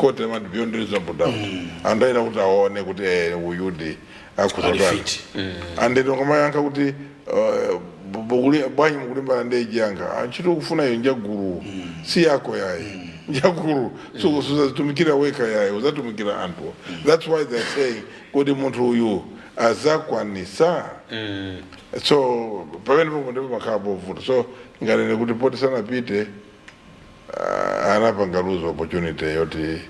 kote mati beyond reasonable doubt. Anthu aina kuti aone kuti uyudi Ali akuzatani fit. And ndikamayankha kuti bwanyi mukulimbana ndi age yanga? Ntchito kufuna iyo njagulu, si yako yayi, njagulu. So suzazitumikira weka yayi, uzatumikira anthu. That's why they're saying kuti munthu uyu azakwanisa. So pamene pomwe ndipo makhala povuta. So nganene kuti poti sanapite, anapanga lose opportunity yoti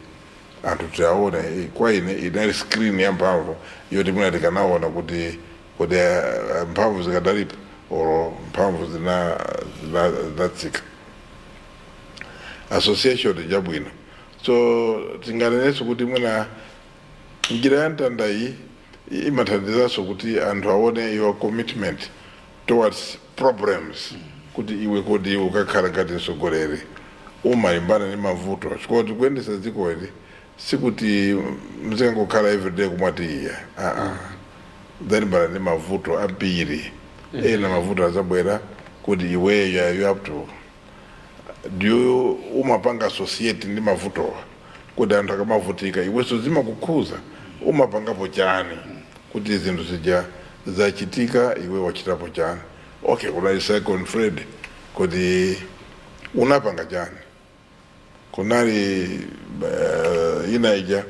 anthu tiaone. Kwa ine inali screen ya mphamvu yoti mwina tikanaona kuti mphamvu zikadalipo olo mphamvu zinatsika. Association njabwino. So tinganenenso kuti mwina njira ya mtanda iyi imathandizanso kuti anthu aone your commitment towards problems, kuti iwe kodi iwe ukakhala ngati mtsogoleri umalimbana ndi mavuto, chifukwa kuyendesa dziko ili sikuti mzikangokhala everyday kumati iya aa dzalimbana ndi mavuto ambiri. Ena mavuto azabwera kuti iweyo you have to do you umapanga associate ndi mavutowa, kuti anthu akamavutika iwenso zimakukhuza, umapangapo chani kuti zinthu zija zachitika, iwe wachitapo chani? Okay, kunali Cyclone Freddy, kuti unapanga chani? Kunali ina ija,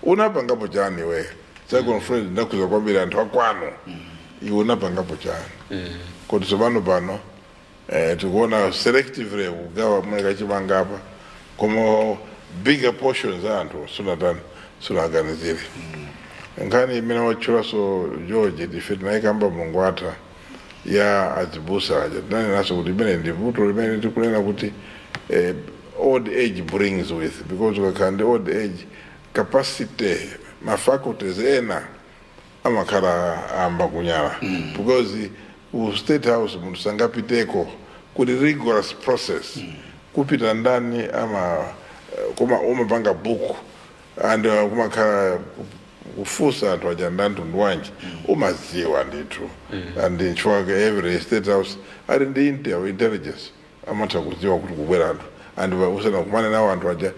unapangapo chani iwe? Cyclone Freddy ndakhuza kwambiri anthu akwanu, iwe unapangapo chani? Kuti tsopano pano tikuona selectively kugawa mwe kachimanga apa, koma bigger portions a anthu sunatani, sunaganizire. Nkhani imene watchulaso George, ife tinayikamba Mulungu atha ya azibusa aja, tinanenaso kuti imene ndi vuto limene tikunena kuti old age brings with, because ukakhala ndi old age, capacity, ma faculties ena amakhala amba kunyala, because ku State House munthu sangapiteko kuti rigorous process kupita ndani ama koma umapanga book and kumakhala kufusa anthu aja ndi mtundu wanji, umaziwa ndithu. And nchifukwa every State House ali ndi intelligence, amatha kudziwa kuti kubwera anthu, and usanakumane nawo anthu aja,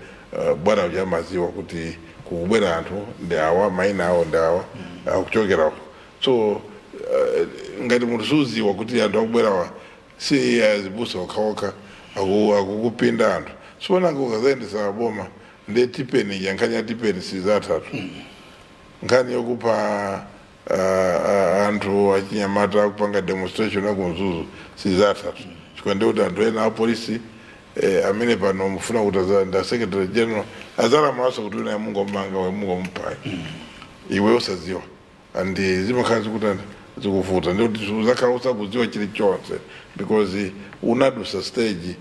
bwana uja amaziwa kuti kukubwera anthu ndi awa, maina awo ndi awa, akuchokerawo. So ngati munthu suziwa kuti anthu akubwerawa si azibusa okhaokha, akukupinda anthu, siponanga ukazayendesa boma ndi tipeni ya nkhani ya tipeni sizatatu, nkhani yokupha anthu achinyamata akupanga demonstration akumzuzu sizatatu, chifukwa ndikuti anthu ena apolisi amene pano mufuna kuti nda secretary general azalamulaso kuti wina mungomanga we mungomupayi iwe usaziwa, and zimakhala zikutani, zikuvuta, ndikuti uzakhala usakudziwa chilichonse because unadusa stage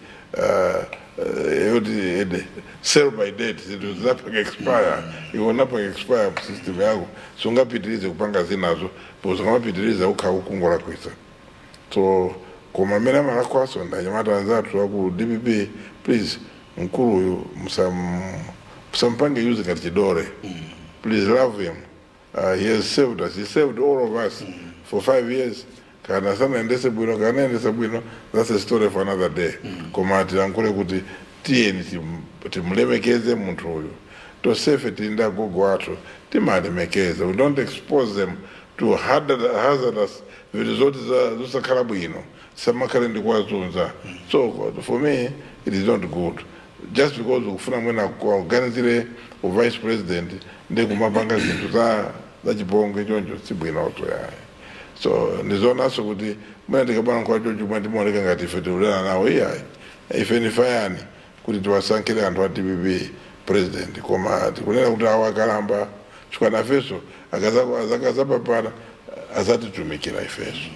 yoti ede sell by date, zinthu zinapanga expire, iwe unapanga expire system yako, sungapitirize kupanga zinazo because ungamapitiriza ukhala ukungolakwisa. So koma amene amalakwaso ndanyamata anzathu aku DPP, please, mkuluyu musampange use ngati chidole. Please love him. He has served us. He served all of us for 5 years. Kana sanayendese bwino, kana ayendese bwino, that's a story for another day. Koma tilankhule kuti tiyeni timulemekeze munthu uyu. Tosefe tili ndi agogo athu, timalemekeza. We don't expose them to hazardous zinthu zoti zosakhala bwino, samakhale ndi kuwazunza. So for me it is not good just because ukufuna mwina kuorganizire vice president ndi kumapanga zinthu za chipongwe choncho, sibwinoto yayi. So ndizonanso kuti mwina tikabana kwa choncho, mwina timaoneka ngati ife tikulera nawo. Iyayi, ife ndifayani kuti tiwasankhire anthu a DPP president, koma tikunena kuti awo akalamba, chifukwa nafenso akazapapana azatitumikira ifenso.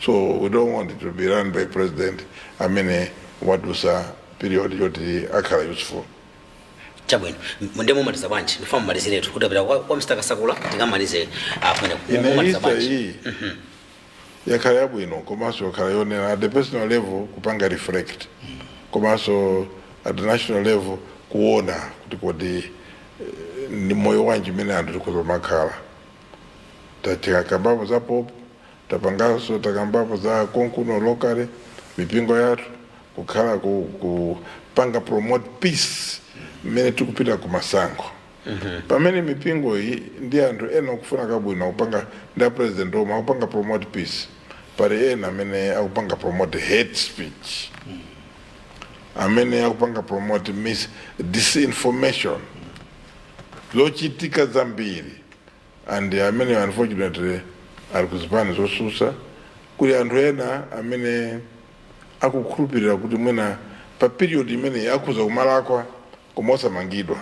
So we don't want it to be run by president amene wadusa period yoti akhala useful. Chabwino, ndi mumaliza bwanji? Ndifuna mumaliziretu kuti apita kwa Mr Kasakula, tikamalize pamene Ine mumaliza Easter bwanji? iyi yakhala yabwino, komanso yakhala yonena at the personal level kupanga reflect, komanso at the national level kuona kuti kodi ni moyo wanji mmene anthu tikhoza kumakhala. Tikakambapo za Pope, tapanganso takambapo za konkuno locally, mipingo yathu kukhala kupanga promote peace mmene tikupita kumasankho, pamene mipingo iyi ndi anthu ena akufuna kabwino akupanga, ndi a president omwe akupanga promote peace, pali ena amene akupanga promote hate speech, amene akupanga promote mis disinformation, zochitika zambiri, and amene unfortunately ali kuzipani zosusa. Kuli anthu ena amene akukhulupirira kuti mwina pa period imene akhuza kumalakwa koma osamangidwa.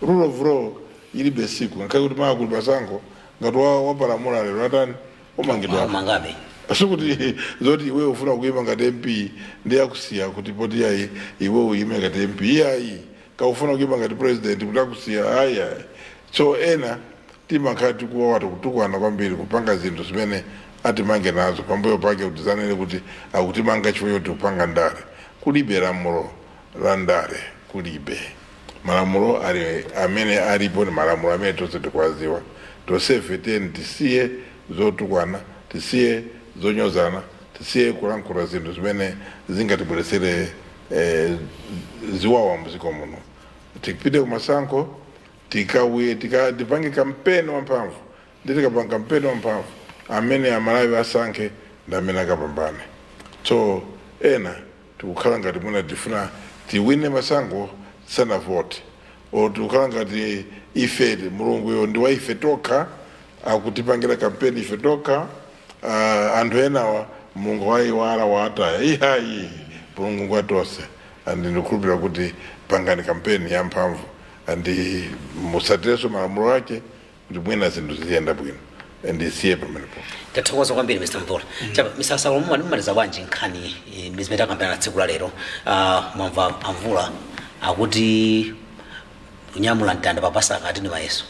Rule of law ilibe siku, ngakhale kuti mawa kuli masankho, ngati wapalamula lero atani, umangidwa. Mangabe. Sikuti zoti iwe ufuna kuima ngati MP ndi akusiya kuti poti ayi, iwe uime ngati MP, iyayi. Kaufuna kuima ngati president kuti akusiya, ayi ayi. So ena timakhala tikuwawa, tikutukwana kwambiri, kupanga zinthu zimene atimange nazo pambuyo pake kuti zanene kuti akutimanga chifukwa choti kupanga ndale. Kulibe lamulo la ndale, kulibe. Malamulo ali amene alipo ni malamulo amene tonse tikuwaziwa. Tonsefe tiyeni tisiye zotukwana, tisiye zonyozana, tisiye kulankhula zinthu zimene zingatibweretsere ziwawa mdziko muno. Tikipite kumasankho, tikawiye, tipange kampeni wamphamvu, ndi tikapanga kampeni wamphamvu, amene Amalawi asankhe ndi amene akapambane. So ena tikukhala ngati mwina tifuna tiwine masankho tisanavote, or tikukhala ngati ife Mulunguyo ndi wa ife tokha, akutipangira kampeni ife tokha, anthu enawa Mulungu wayiwala, wataya. Ihayi, Mulungu ngwatonse, and ndikukhulupirira kuti pangani kampeni yamphamvu and musatirenso malamulo ake kuti mwina zinthu ziyenda bwino, and isiye pamenepo. Tathokoza kwambiri, Mr Mvula. Chapa Mr Kasakula, mumaliza bwanji nkhani zimene takambirana tsiku la lero? Mwamva amvula akuti kunyamula mtanda pa Pasaka ati ndi mayeso.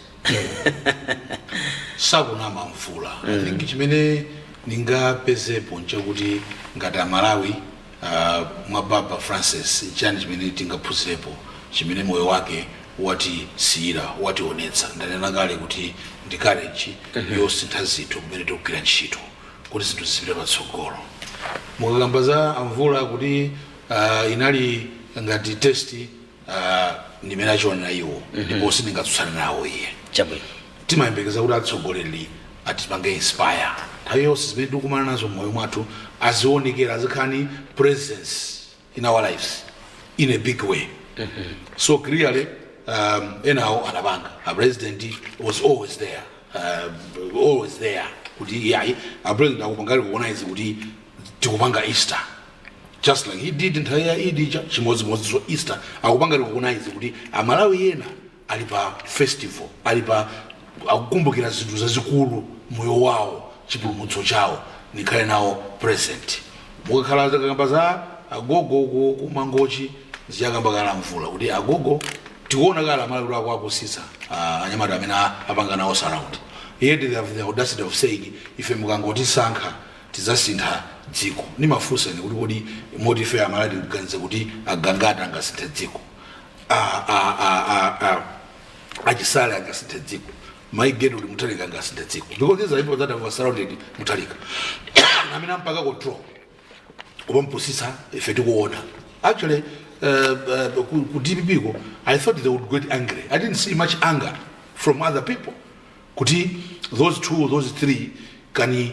Sakunama Mvula. I think chimene ndingapezepo nchakuti ngati Amalawi, mwa Papa Francis nchani chimene tingaphunzirepo, chimene moyo wake watisiyira, wationetsa? Ndanena kale kuti ndi courage yosintha zinthu kumene tikugwira ntchito kuti zinthu zipite patsogolo. Mukakamba za amvula kuti inali ngati test, ndimene achionera iwo, ndipo sindingatsutsane nawo iye. Timayembekeza kuti atsogoleri atipange inspire nthawi yonse zimene tikukumana nazo mmoyo mwathu, azionekera, azikhala ni presence in our lives in a big way. So clearly enawo anapanga, a president was always there, always there, kuti yayi, a president akupanga recognize kuti tikupanga Easter just like he did nthawi ya Idi, chimodzimodzi. So Easter akupanga recognize kuti Amalawi ena ali pa festival, ali pa akukumbukira zinthu zazikulu moyo wawo, chipulumutso chawo, nikhale nawo present. Mukakhala takamba za agogo kumangochi, ziyakamba kala mvula kuti agogo tikuona kala Amalawi kuti akuapusitsa anyamata amene apanga nawo surround, yet they have the audacity of saying, "Ife mukangotisankha tidzasintha dziko." Nimafunsa ine kuti kodi moti ife Amalawi tikuganiza kuti agangata angasinthe dziko, achisale angasinthe dziko? My Gertrude Mutharika angasinthe dziko, because these are people that have surrounded Mutharika amene ampanga control kumampusisa. Ife tikuona actually ku DPP ko, I thought they would get angry. I didn't see much anger from other people kuti those two, those three can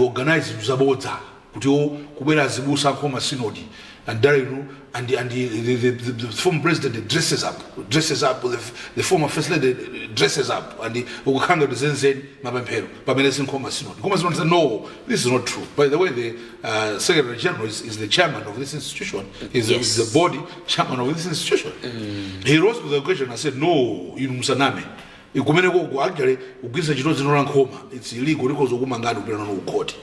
organize zabodza kuti o kubwera azibusa Nkhoma Synod and Darinu and the former president dresses up, the former first lady dresses up and ukukhanga kuti zenzeni mapemphero pamene si Nkhoma Synod. Nkhoma Synod said, "No, this is not true." By the way, the secretary general is the chairman of this institution, is the body chairman of this institution. He rose to the occasion and said, "No, inu musaname kumene koko. Actually kugwiritsa ntchito dzina la Nkhoma, it's illegal, likhoza kumangani kupita nanu kukhoti.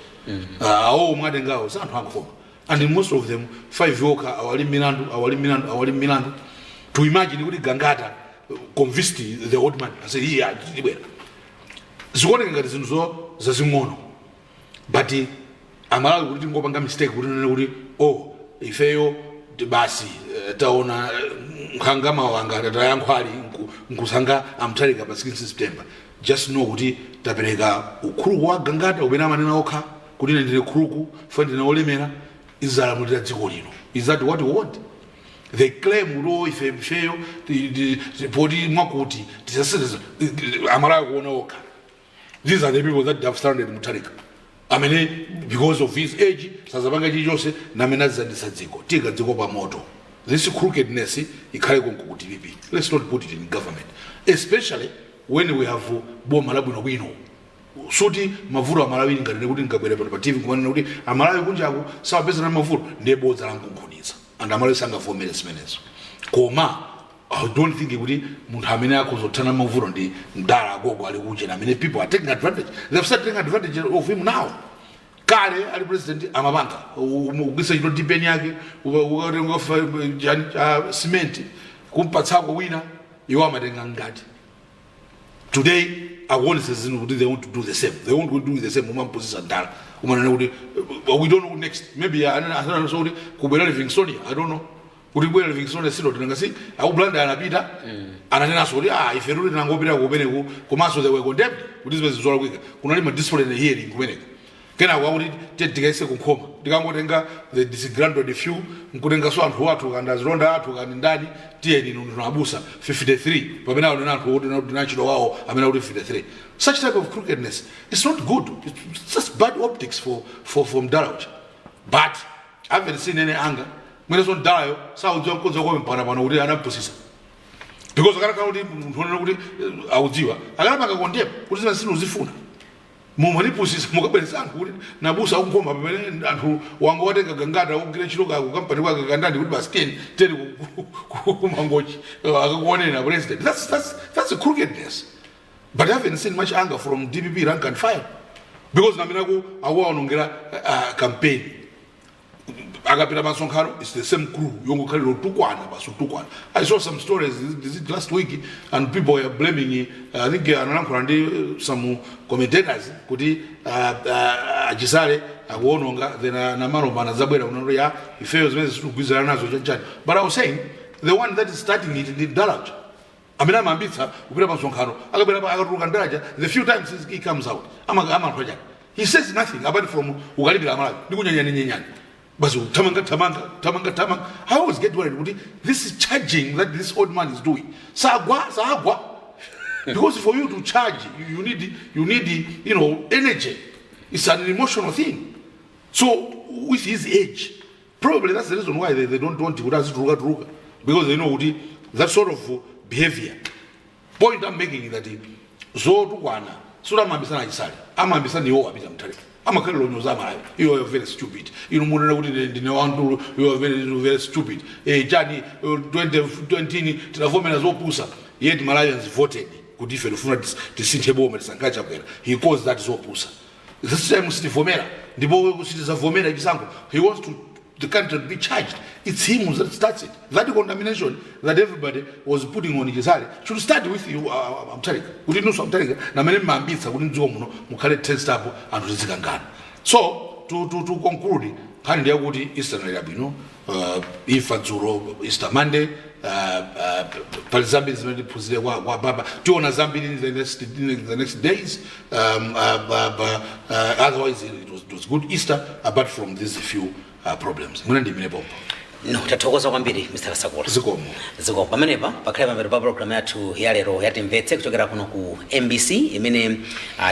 Awo mwatengawo si anthu ankhoma." And most of them, five yoka awali milandu, awali milandu, awali milandu. To imagine kuti Gangata convinced the old man and said, "Iya, tibwera." Zikuoneka ngati zinthu zo zazing'ono, but Amalawi kuti tingopanga mistake kuti nene kuti, oh, ifeyo basi, taona nkhanga mawanga tayankhwali nkusanga a Mutharika pa 16 September, just know kuti tapereka ukhuluku wa Gangata umene amanena okha kuti ine ndine khuluku fa ndine olemera, izalamulira dziko lino. Is that what we want? They claim kuti, oh, ife ifeyo poti mwakuti tisasiriza. Amalawi kuona okha, these are the people that have surrounded Mutharika amene because of his age sazapanga chilichonse namene azizandisa dziko, tika dziko pa moto. This crookedness ikhale konko ku DPP. Let's not put it in government, especially when we have boma labwinobwino. Suti mavuto Amalawi ngatene kuti ngabwere pano pa TV nkumanena kuti Amalawi kunjaku sawapezana mavuto, ndiye bodza lankunkhuniza and Amalawi sangavomere zimenezo. Koma I don't think kuti munthu amene akhozothana mavuto ndi mdala agogo ali kuchena amene people are taking advantage. They've started taking advantage of him now. Kale ali president amapanga kugwisa ntchito dipeni yake, ukatenga cement kumpatsako wina, iwo amatenga ngati. Today akuonesa zinthu kuti they want to do the same, they want to do the same. Umampuzisa ndala, umanena kuti we don't know next, maybe ananso kuti kubwera Livingstonia. I don't know kuti kubwera Livingstonia silo tinangasi akublanda anapita ananenanso kuti, ah, ife tuli tinangopita kumeneku, komanso they were condemned kuti zimene zolakwika, kunali ma disciplinary hearing kumeneko. Kenako akuti tikaise kunkhoma, tikangotenga the disgruntled few nkutenganso anthu athu kandi azilonda athu kandi ndani, tiyeni inu ndinu abusa 53 pamene aonena anthu kuti tinachito wawo amene akuti 53. Such type of crookedness, it's not good. It's just bad optics for mdala uja, but I haven't seen any anger. Mweneso mdalayo saudziwa mkodzi kwame mpana pano kuti anampusisa, because akanakhala kuti munthu onena kuti akudziwa akanapanga condemn kuti zimene sinuzifuna mumanipusisa, mukabweresa anthu kuti nabusa akunkhoma pamene anthu wanga watenga Gangata akugwira ntchito kako kampani kwake kandani kuti basi teni teni kumangochi akakuonera president. That's a crookedness, but I haven't seen much anger from DPP rank and file because namene akuwaonongera campaign. Akapita masonkhano, it's the same crew yongokhalira utukwana basi, utukwana. I saw some stories this last week and people were blaming, I think analankhula ndi some commentators kuti Achisale akuononga, then Namalomba anazabwera kunati ya ifeyo zimene sitikugwirizana nazo chanchani. But I was saying the one that is starting it ndi Dalaja amene amayambitsa kupita pa msonkhano. Akabwera akatuluka ndalaja, the few times he comes out, amalankhula chani? He says nothing apart from ukalipira Amalawi ndi kunyenyani nyenyani basi, thamanga thamanga thamanga thamanga. I always get worried kuti this is charging that this old man is doing, sagwa sagwa, because for you to charge you need energy. It's an emotional thing. So with his age, probably that's the reason why they don't want kuti azituluka tuluka, because they know kuti that sort of behavior. Point I'm making is that zotukwana sutamambisana Achisale, amambisana iwo apita Mutharika, amakhalira onyoza Amalawi. You are very stupid. Inu munena kuti ndine wantulu, you are very, very stupid. Chani 2020 tinavomera zopusa, yet Malawians voted kuti ife tifuna tisinthe boma, tisankha Chakwera. He calls that zopusa. This time sitivomera ndipo sitizavomera chisankho. He wants to the country to be charged. It's him that starts it. That condemnation that everybody was putting on Chisale should start with you, Mutharika, kuti inunso Mutharika namene mmambitsa kuti mdziko muno mukhale tensed up, anthu tizikangana. So to conclude, nkhani ndiyakuti Easter inali yabwino. Imfa dzulo, Easter Monday, pali zambiri zimene tiphunzire kwa papa. Tiona zambiri in the next days. But otherwise it was good Easter, apart from these few problems. Mwina ndimire pompo. No, tathokoza kwambiri, Mr Kasakula. Zikomo. Zikomo. Pamenepa pakhale pamero pa program yathu ya lero yatimvetse kuchokera kuno ku MBC, imene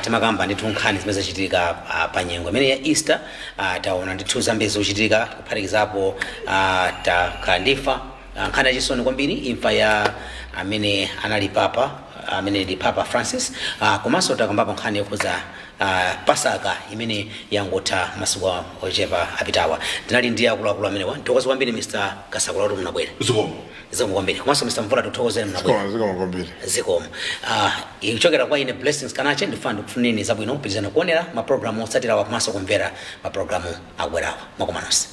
timakamba ndithu nkhani zimene zachitika pa nyengo imene ya Easter. Taona ndithu zambiri zochitika, kuphatikizapo takhala ndifa nkhani yachisoni kwambiri, imfa ya amene anali papa, amene ndi Papa Francis. Komanso takambapo nkhani yokhuza Pasaka imene yangotha masiku ochepa apitawa. Tinali ndi akuluakulu amenewa. Nthokoza kwambiri, Mr Kasakula, kuti munabwera. Zikomo. Zikomo kwambiri. Komanso Mr Mvula, tikuthokozeni munabwera. Zikomo, zikomo kwambiri. Zikomo. Ikuchokera kwa ine Blessings Kanache, ndifuna ndikufunireni zabwino, kupitizana kuonera mapulogalamu otsatirawa komanso kumvera mapulogalamu akubwerawa. Mwakoma nonse.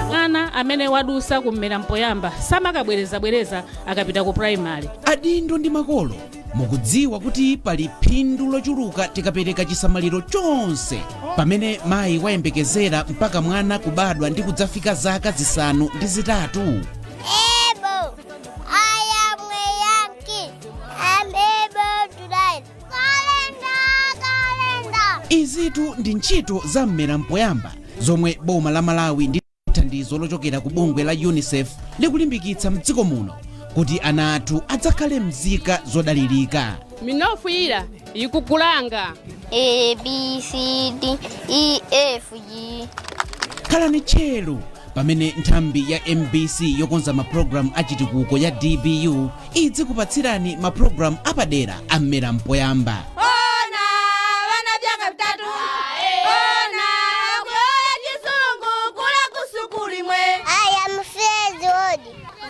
Mwana amene wadusa kummera mpoyamba samakabwerezabwereza akapita ku primary. Adindo ndi makolo, mukudziwa kuti pali phindu lochuluka tikapereka chisamaliro chonse pamene mayi wayembekezera mpaka mwana kubadwa ndi kudzafika zaka 8? Able. I am a Yankee. I'm able to write. Calendar, calendar. Izitu ndi ntchito za mmera mpoyamba zomwe boma la Malawi ndi thandizo lochokera ku bungwe la UNICEF likulimbikitsa mdziko muno kuti ana athu adzakhale mzika zodalirika. Minofu ila ikukulanga. A, B, C, D, E, F, G. Khalani tcheru pamene nthambi ya MBC yokonza mapulogalamu achitukuko ya DBU idzikupatsirani mapulogalamu apadera a mmera mpoyamba. Ona vana vyaka 3, ona kuyola chisungu kula kusukulu imwe. I am 3 years old.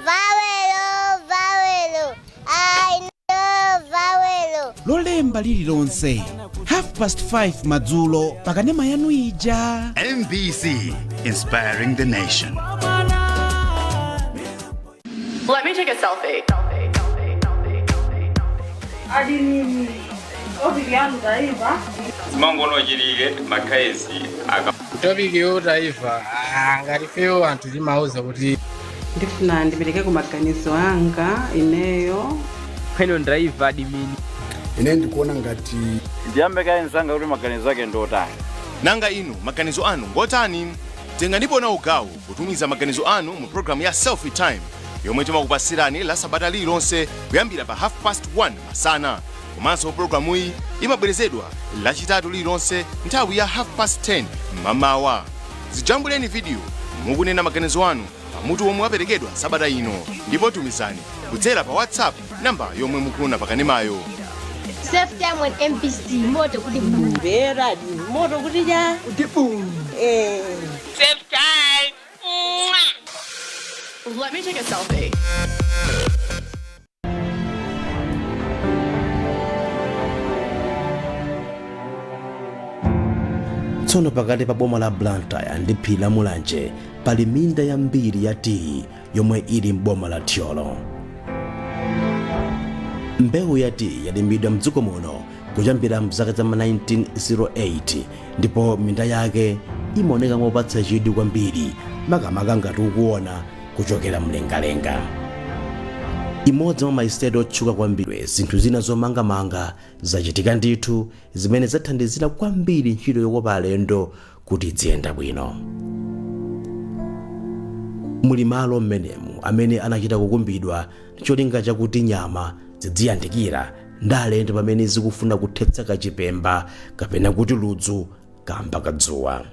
Vowel, vowel. I know vowel. Lolemba lililonse 5:30 madzulo pakanema yanu ija. MBC, inspiring the nation. Let me take a selfie. Selfie, selfie, selfie, selfie. Zimangono chilike makhayesi aka. Topic yotaifa ngati fewo anthu timauza kuti Ndifuna ndipereke ku maganizo anga ineyo. Pano ndaiva admin. Ine ndikuona ngati Ndiyambe kaye msanga kuti maganizo ake ndotani. Nanga inu, maganizo anu ngotani? Tenganipo nawo gawo kutumiza maganizo anu mu programu ya Selfie Time yomwe timakupasirani la sabata lililonse kuyambira pa 1:30 masana. Komanso programuyi imabwerezedwa Lachitatu lililonse nthawi ya 10:30 mmamawa. Zijambuleni video mukunena maganizo anu pamutu womwe waperekedwa sabata ino, ndipo tumizani kudzera pa WhatsApp namba yomwe mukuona pakanemayo. Selfie Time on MBC. Moto kuti buu. Mvera moto kuti ja kuti buu, eh. Selfie time. Let me take a selfie. Tsono pakati pa boma la Blantyre ndi phiri la Mulanje pali minda yambiri ya tiyi yomwe ili m'boma la Thyolo. Mbewu ya tiyi yalimidwa mdziko muno kuyambira mzaka za ma 1908, ndipo minda yake imaoneka mopatsa chidwi kwambiri, makamaka ngati ukuona kuchokera mlengalenga. Imodzi mwa maestate otchuka kwambiri, zinthu zina zomangamanga zachitika ndithu zimene zathandizira kwambiri ntchito yokopa alendo kuti iziyenda bwino. Muli malo mmenemu amene anachita kukumbidwa cholinga chakuti nyama zidziyandikira ndi alendo pamene zikufuna kuthetsa kachipemba kapena kuti ludzu kamba kadzuwa.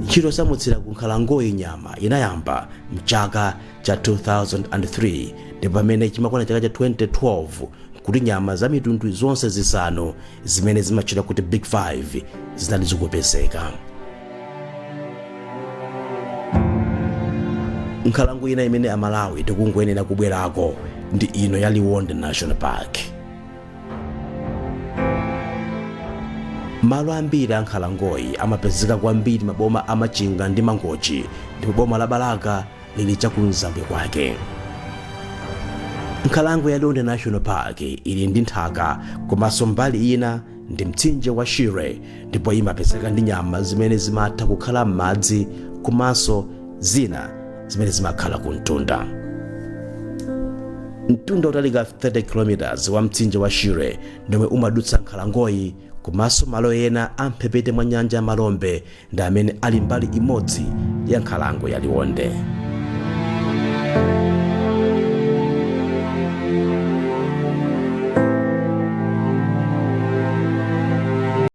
Ntchito yosamutsira ku nkhalangoyi nyama inayamba mchaka cha 2003, ndipo pamene chimakwana chaka cha 2012 kuti nyama za mitundu zonse zisanu zimene zimatchedwa kuti Big 5 zinali zikupezeka. Nkhalango ina imene Amalawi tikungoyenera kubwerako ndi ino ya Liwonde National Park. Malo ambiri a nkhalangoyi amapezeka kwambiri maboma a Machinga ndi Mangochi, ndipo boma la Balaka lili chakumzambwe kwake. Nkhalango ya Liwonde National Park ili ndi nthaka komanso mbali ina ndi mtsinje wa Shire, ndipo imapezeka ndi nyama zimene zimatha kukhala m'madzi komanso zina zimene zimakhala ku mtunda. Mtunda utalika 30 km wa mtsinje wa Shire ndomwe umadutsa nkhalangoyi, komanso malo ena amphepete mwa nyanja ya Malombe ndi amene ali mbali imodzi ya nkhalango ya Liwonde.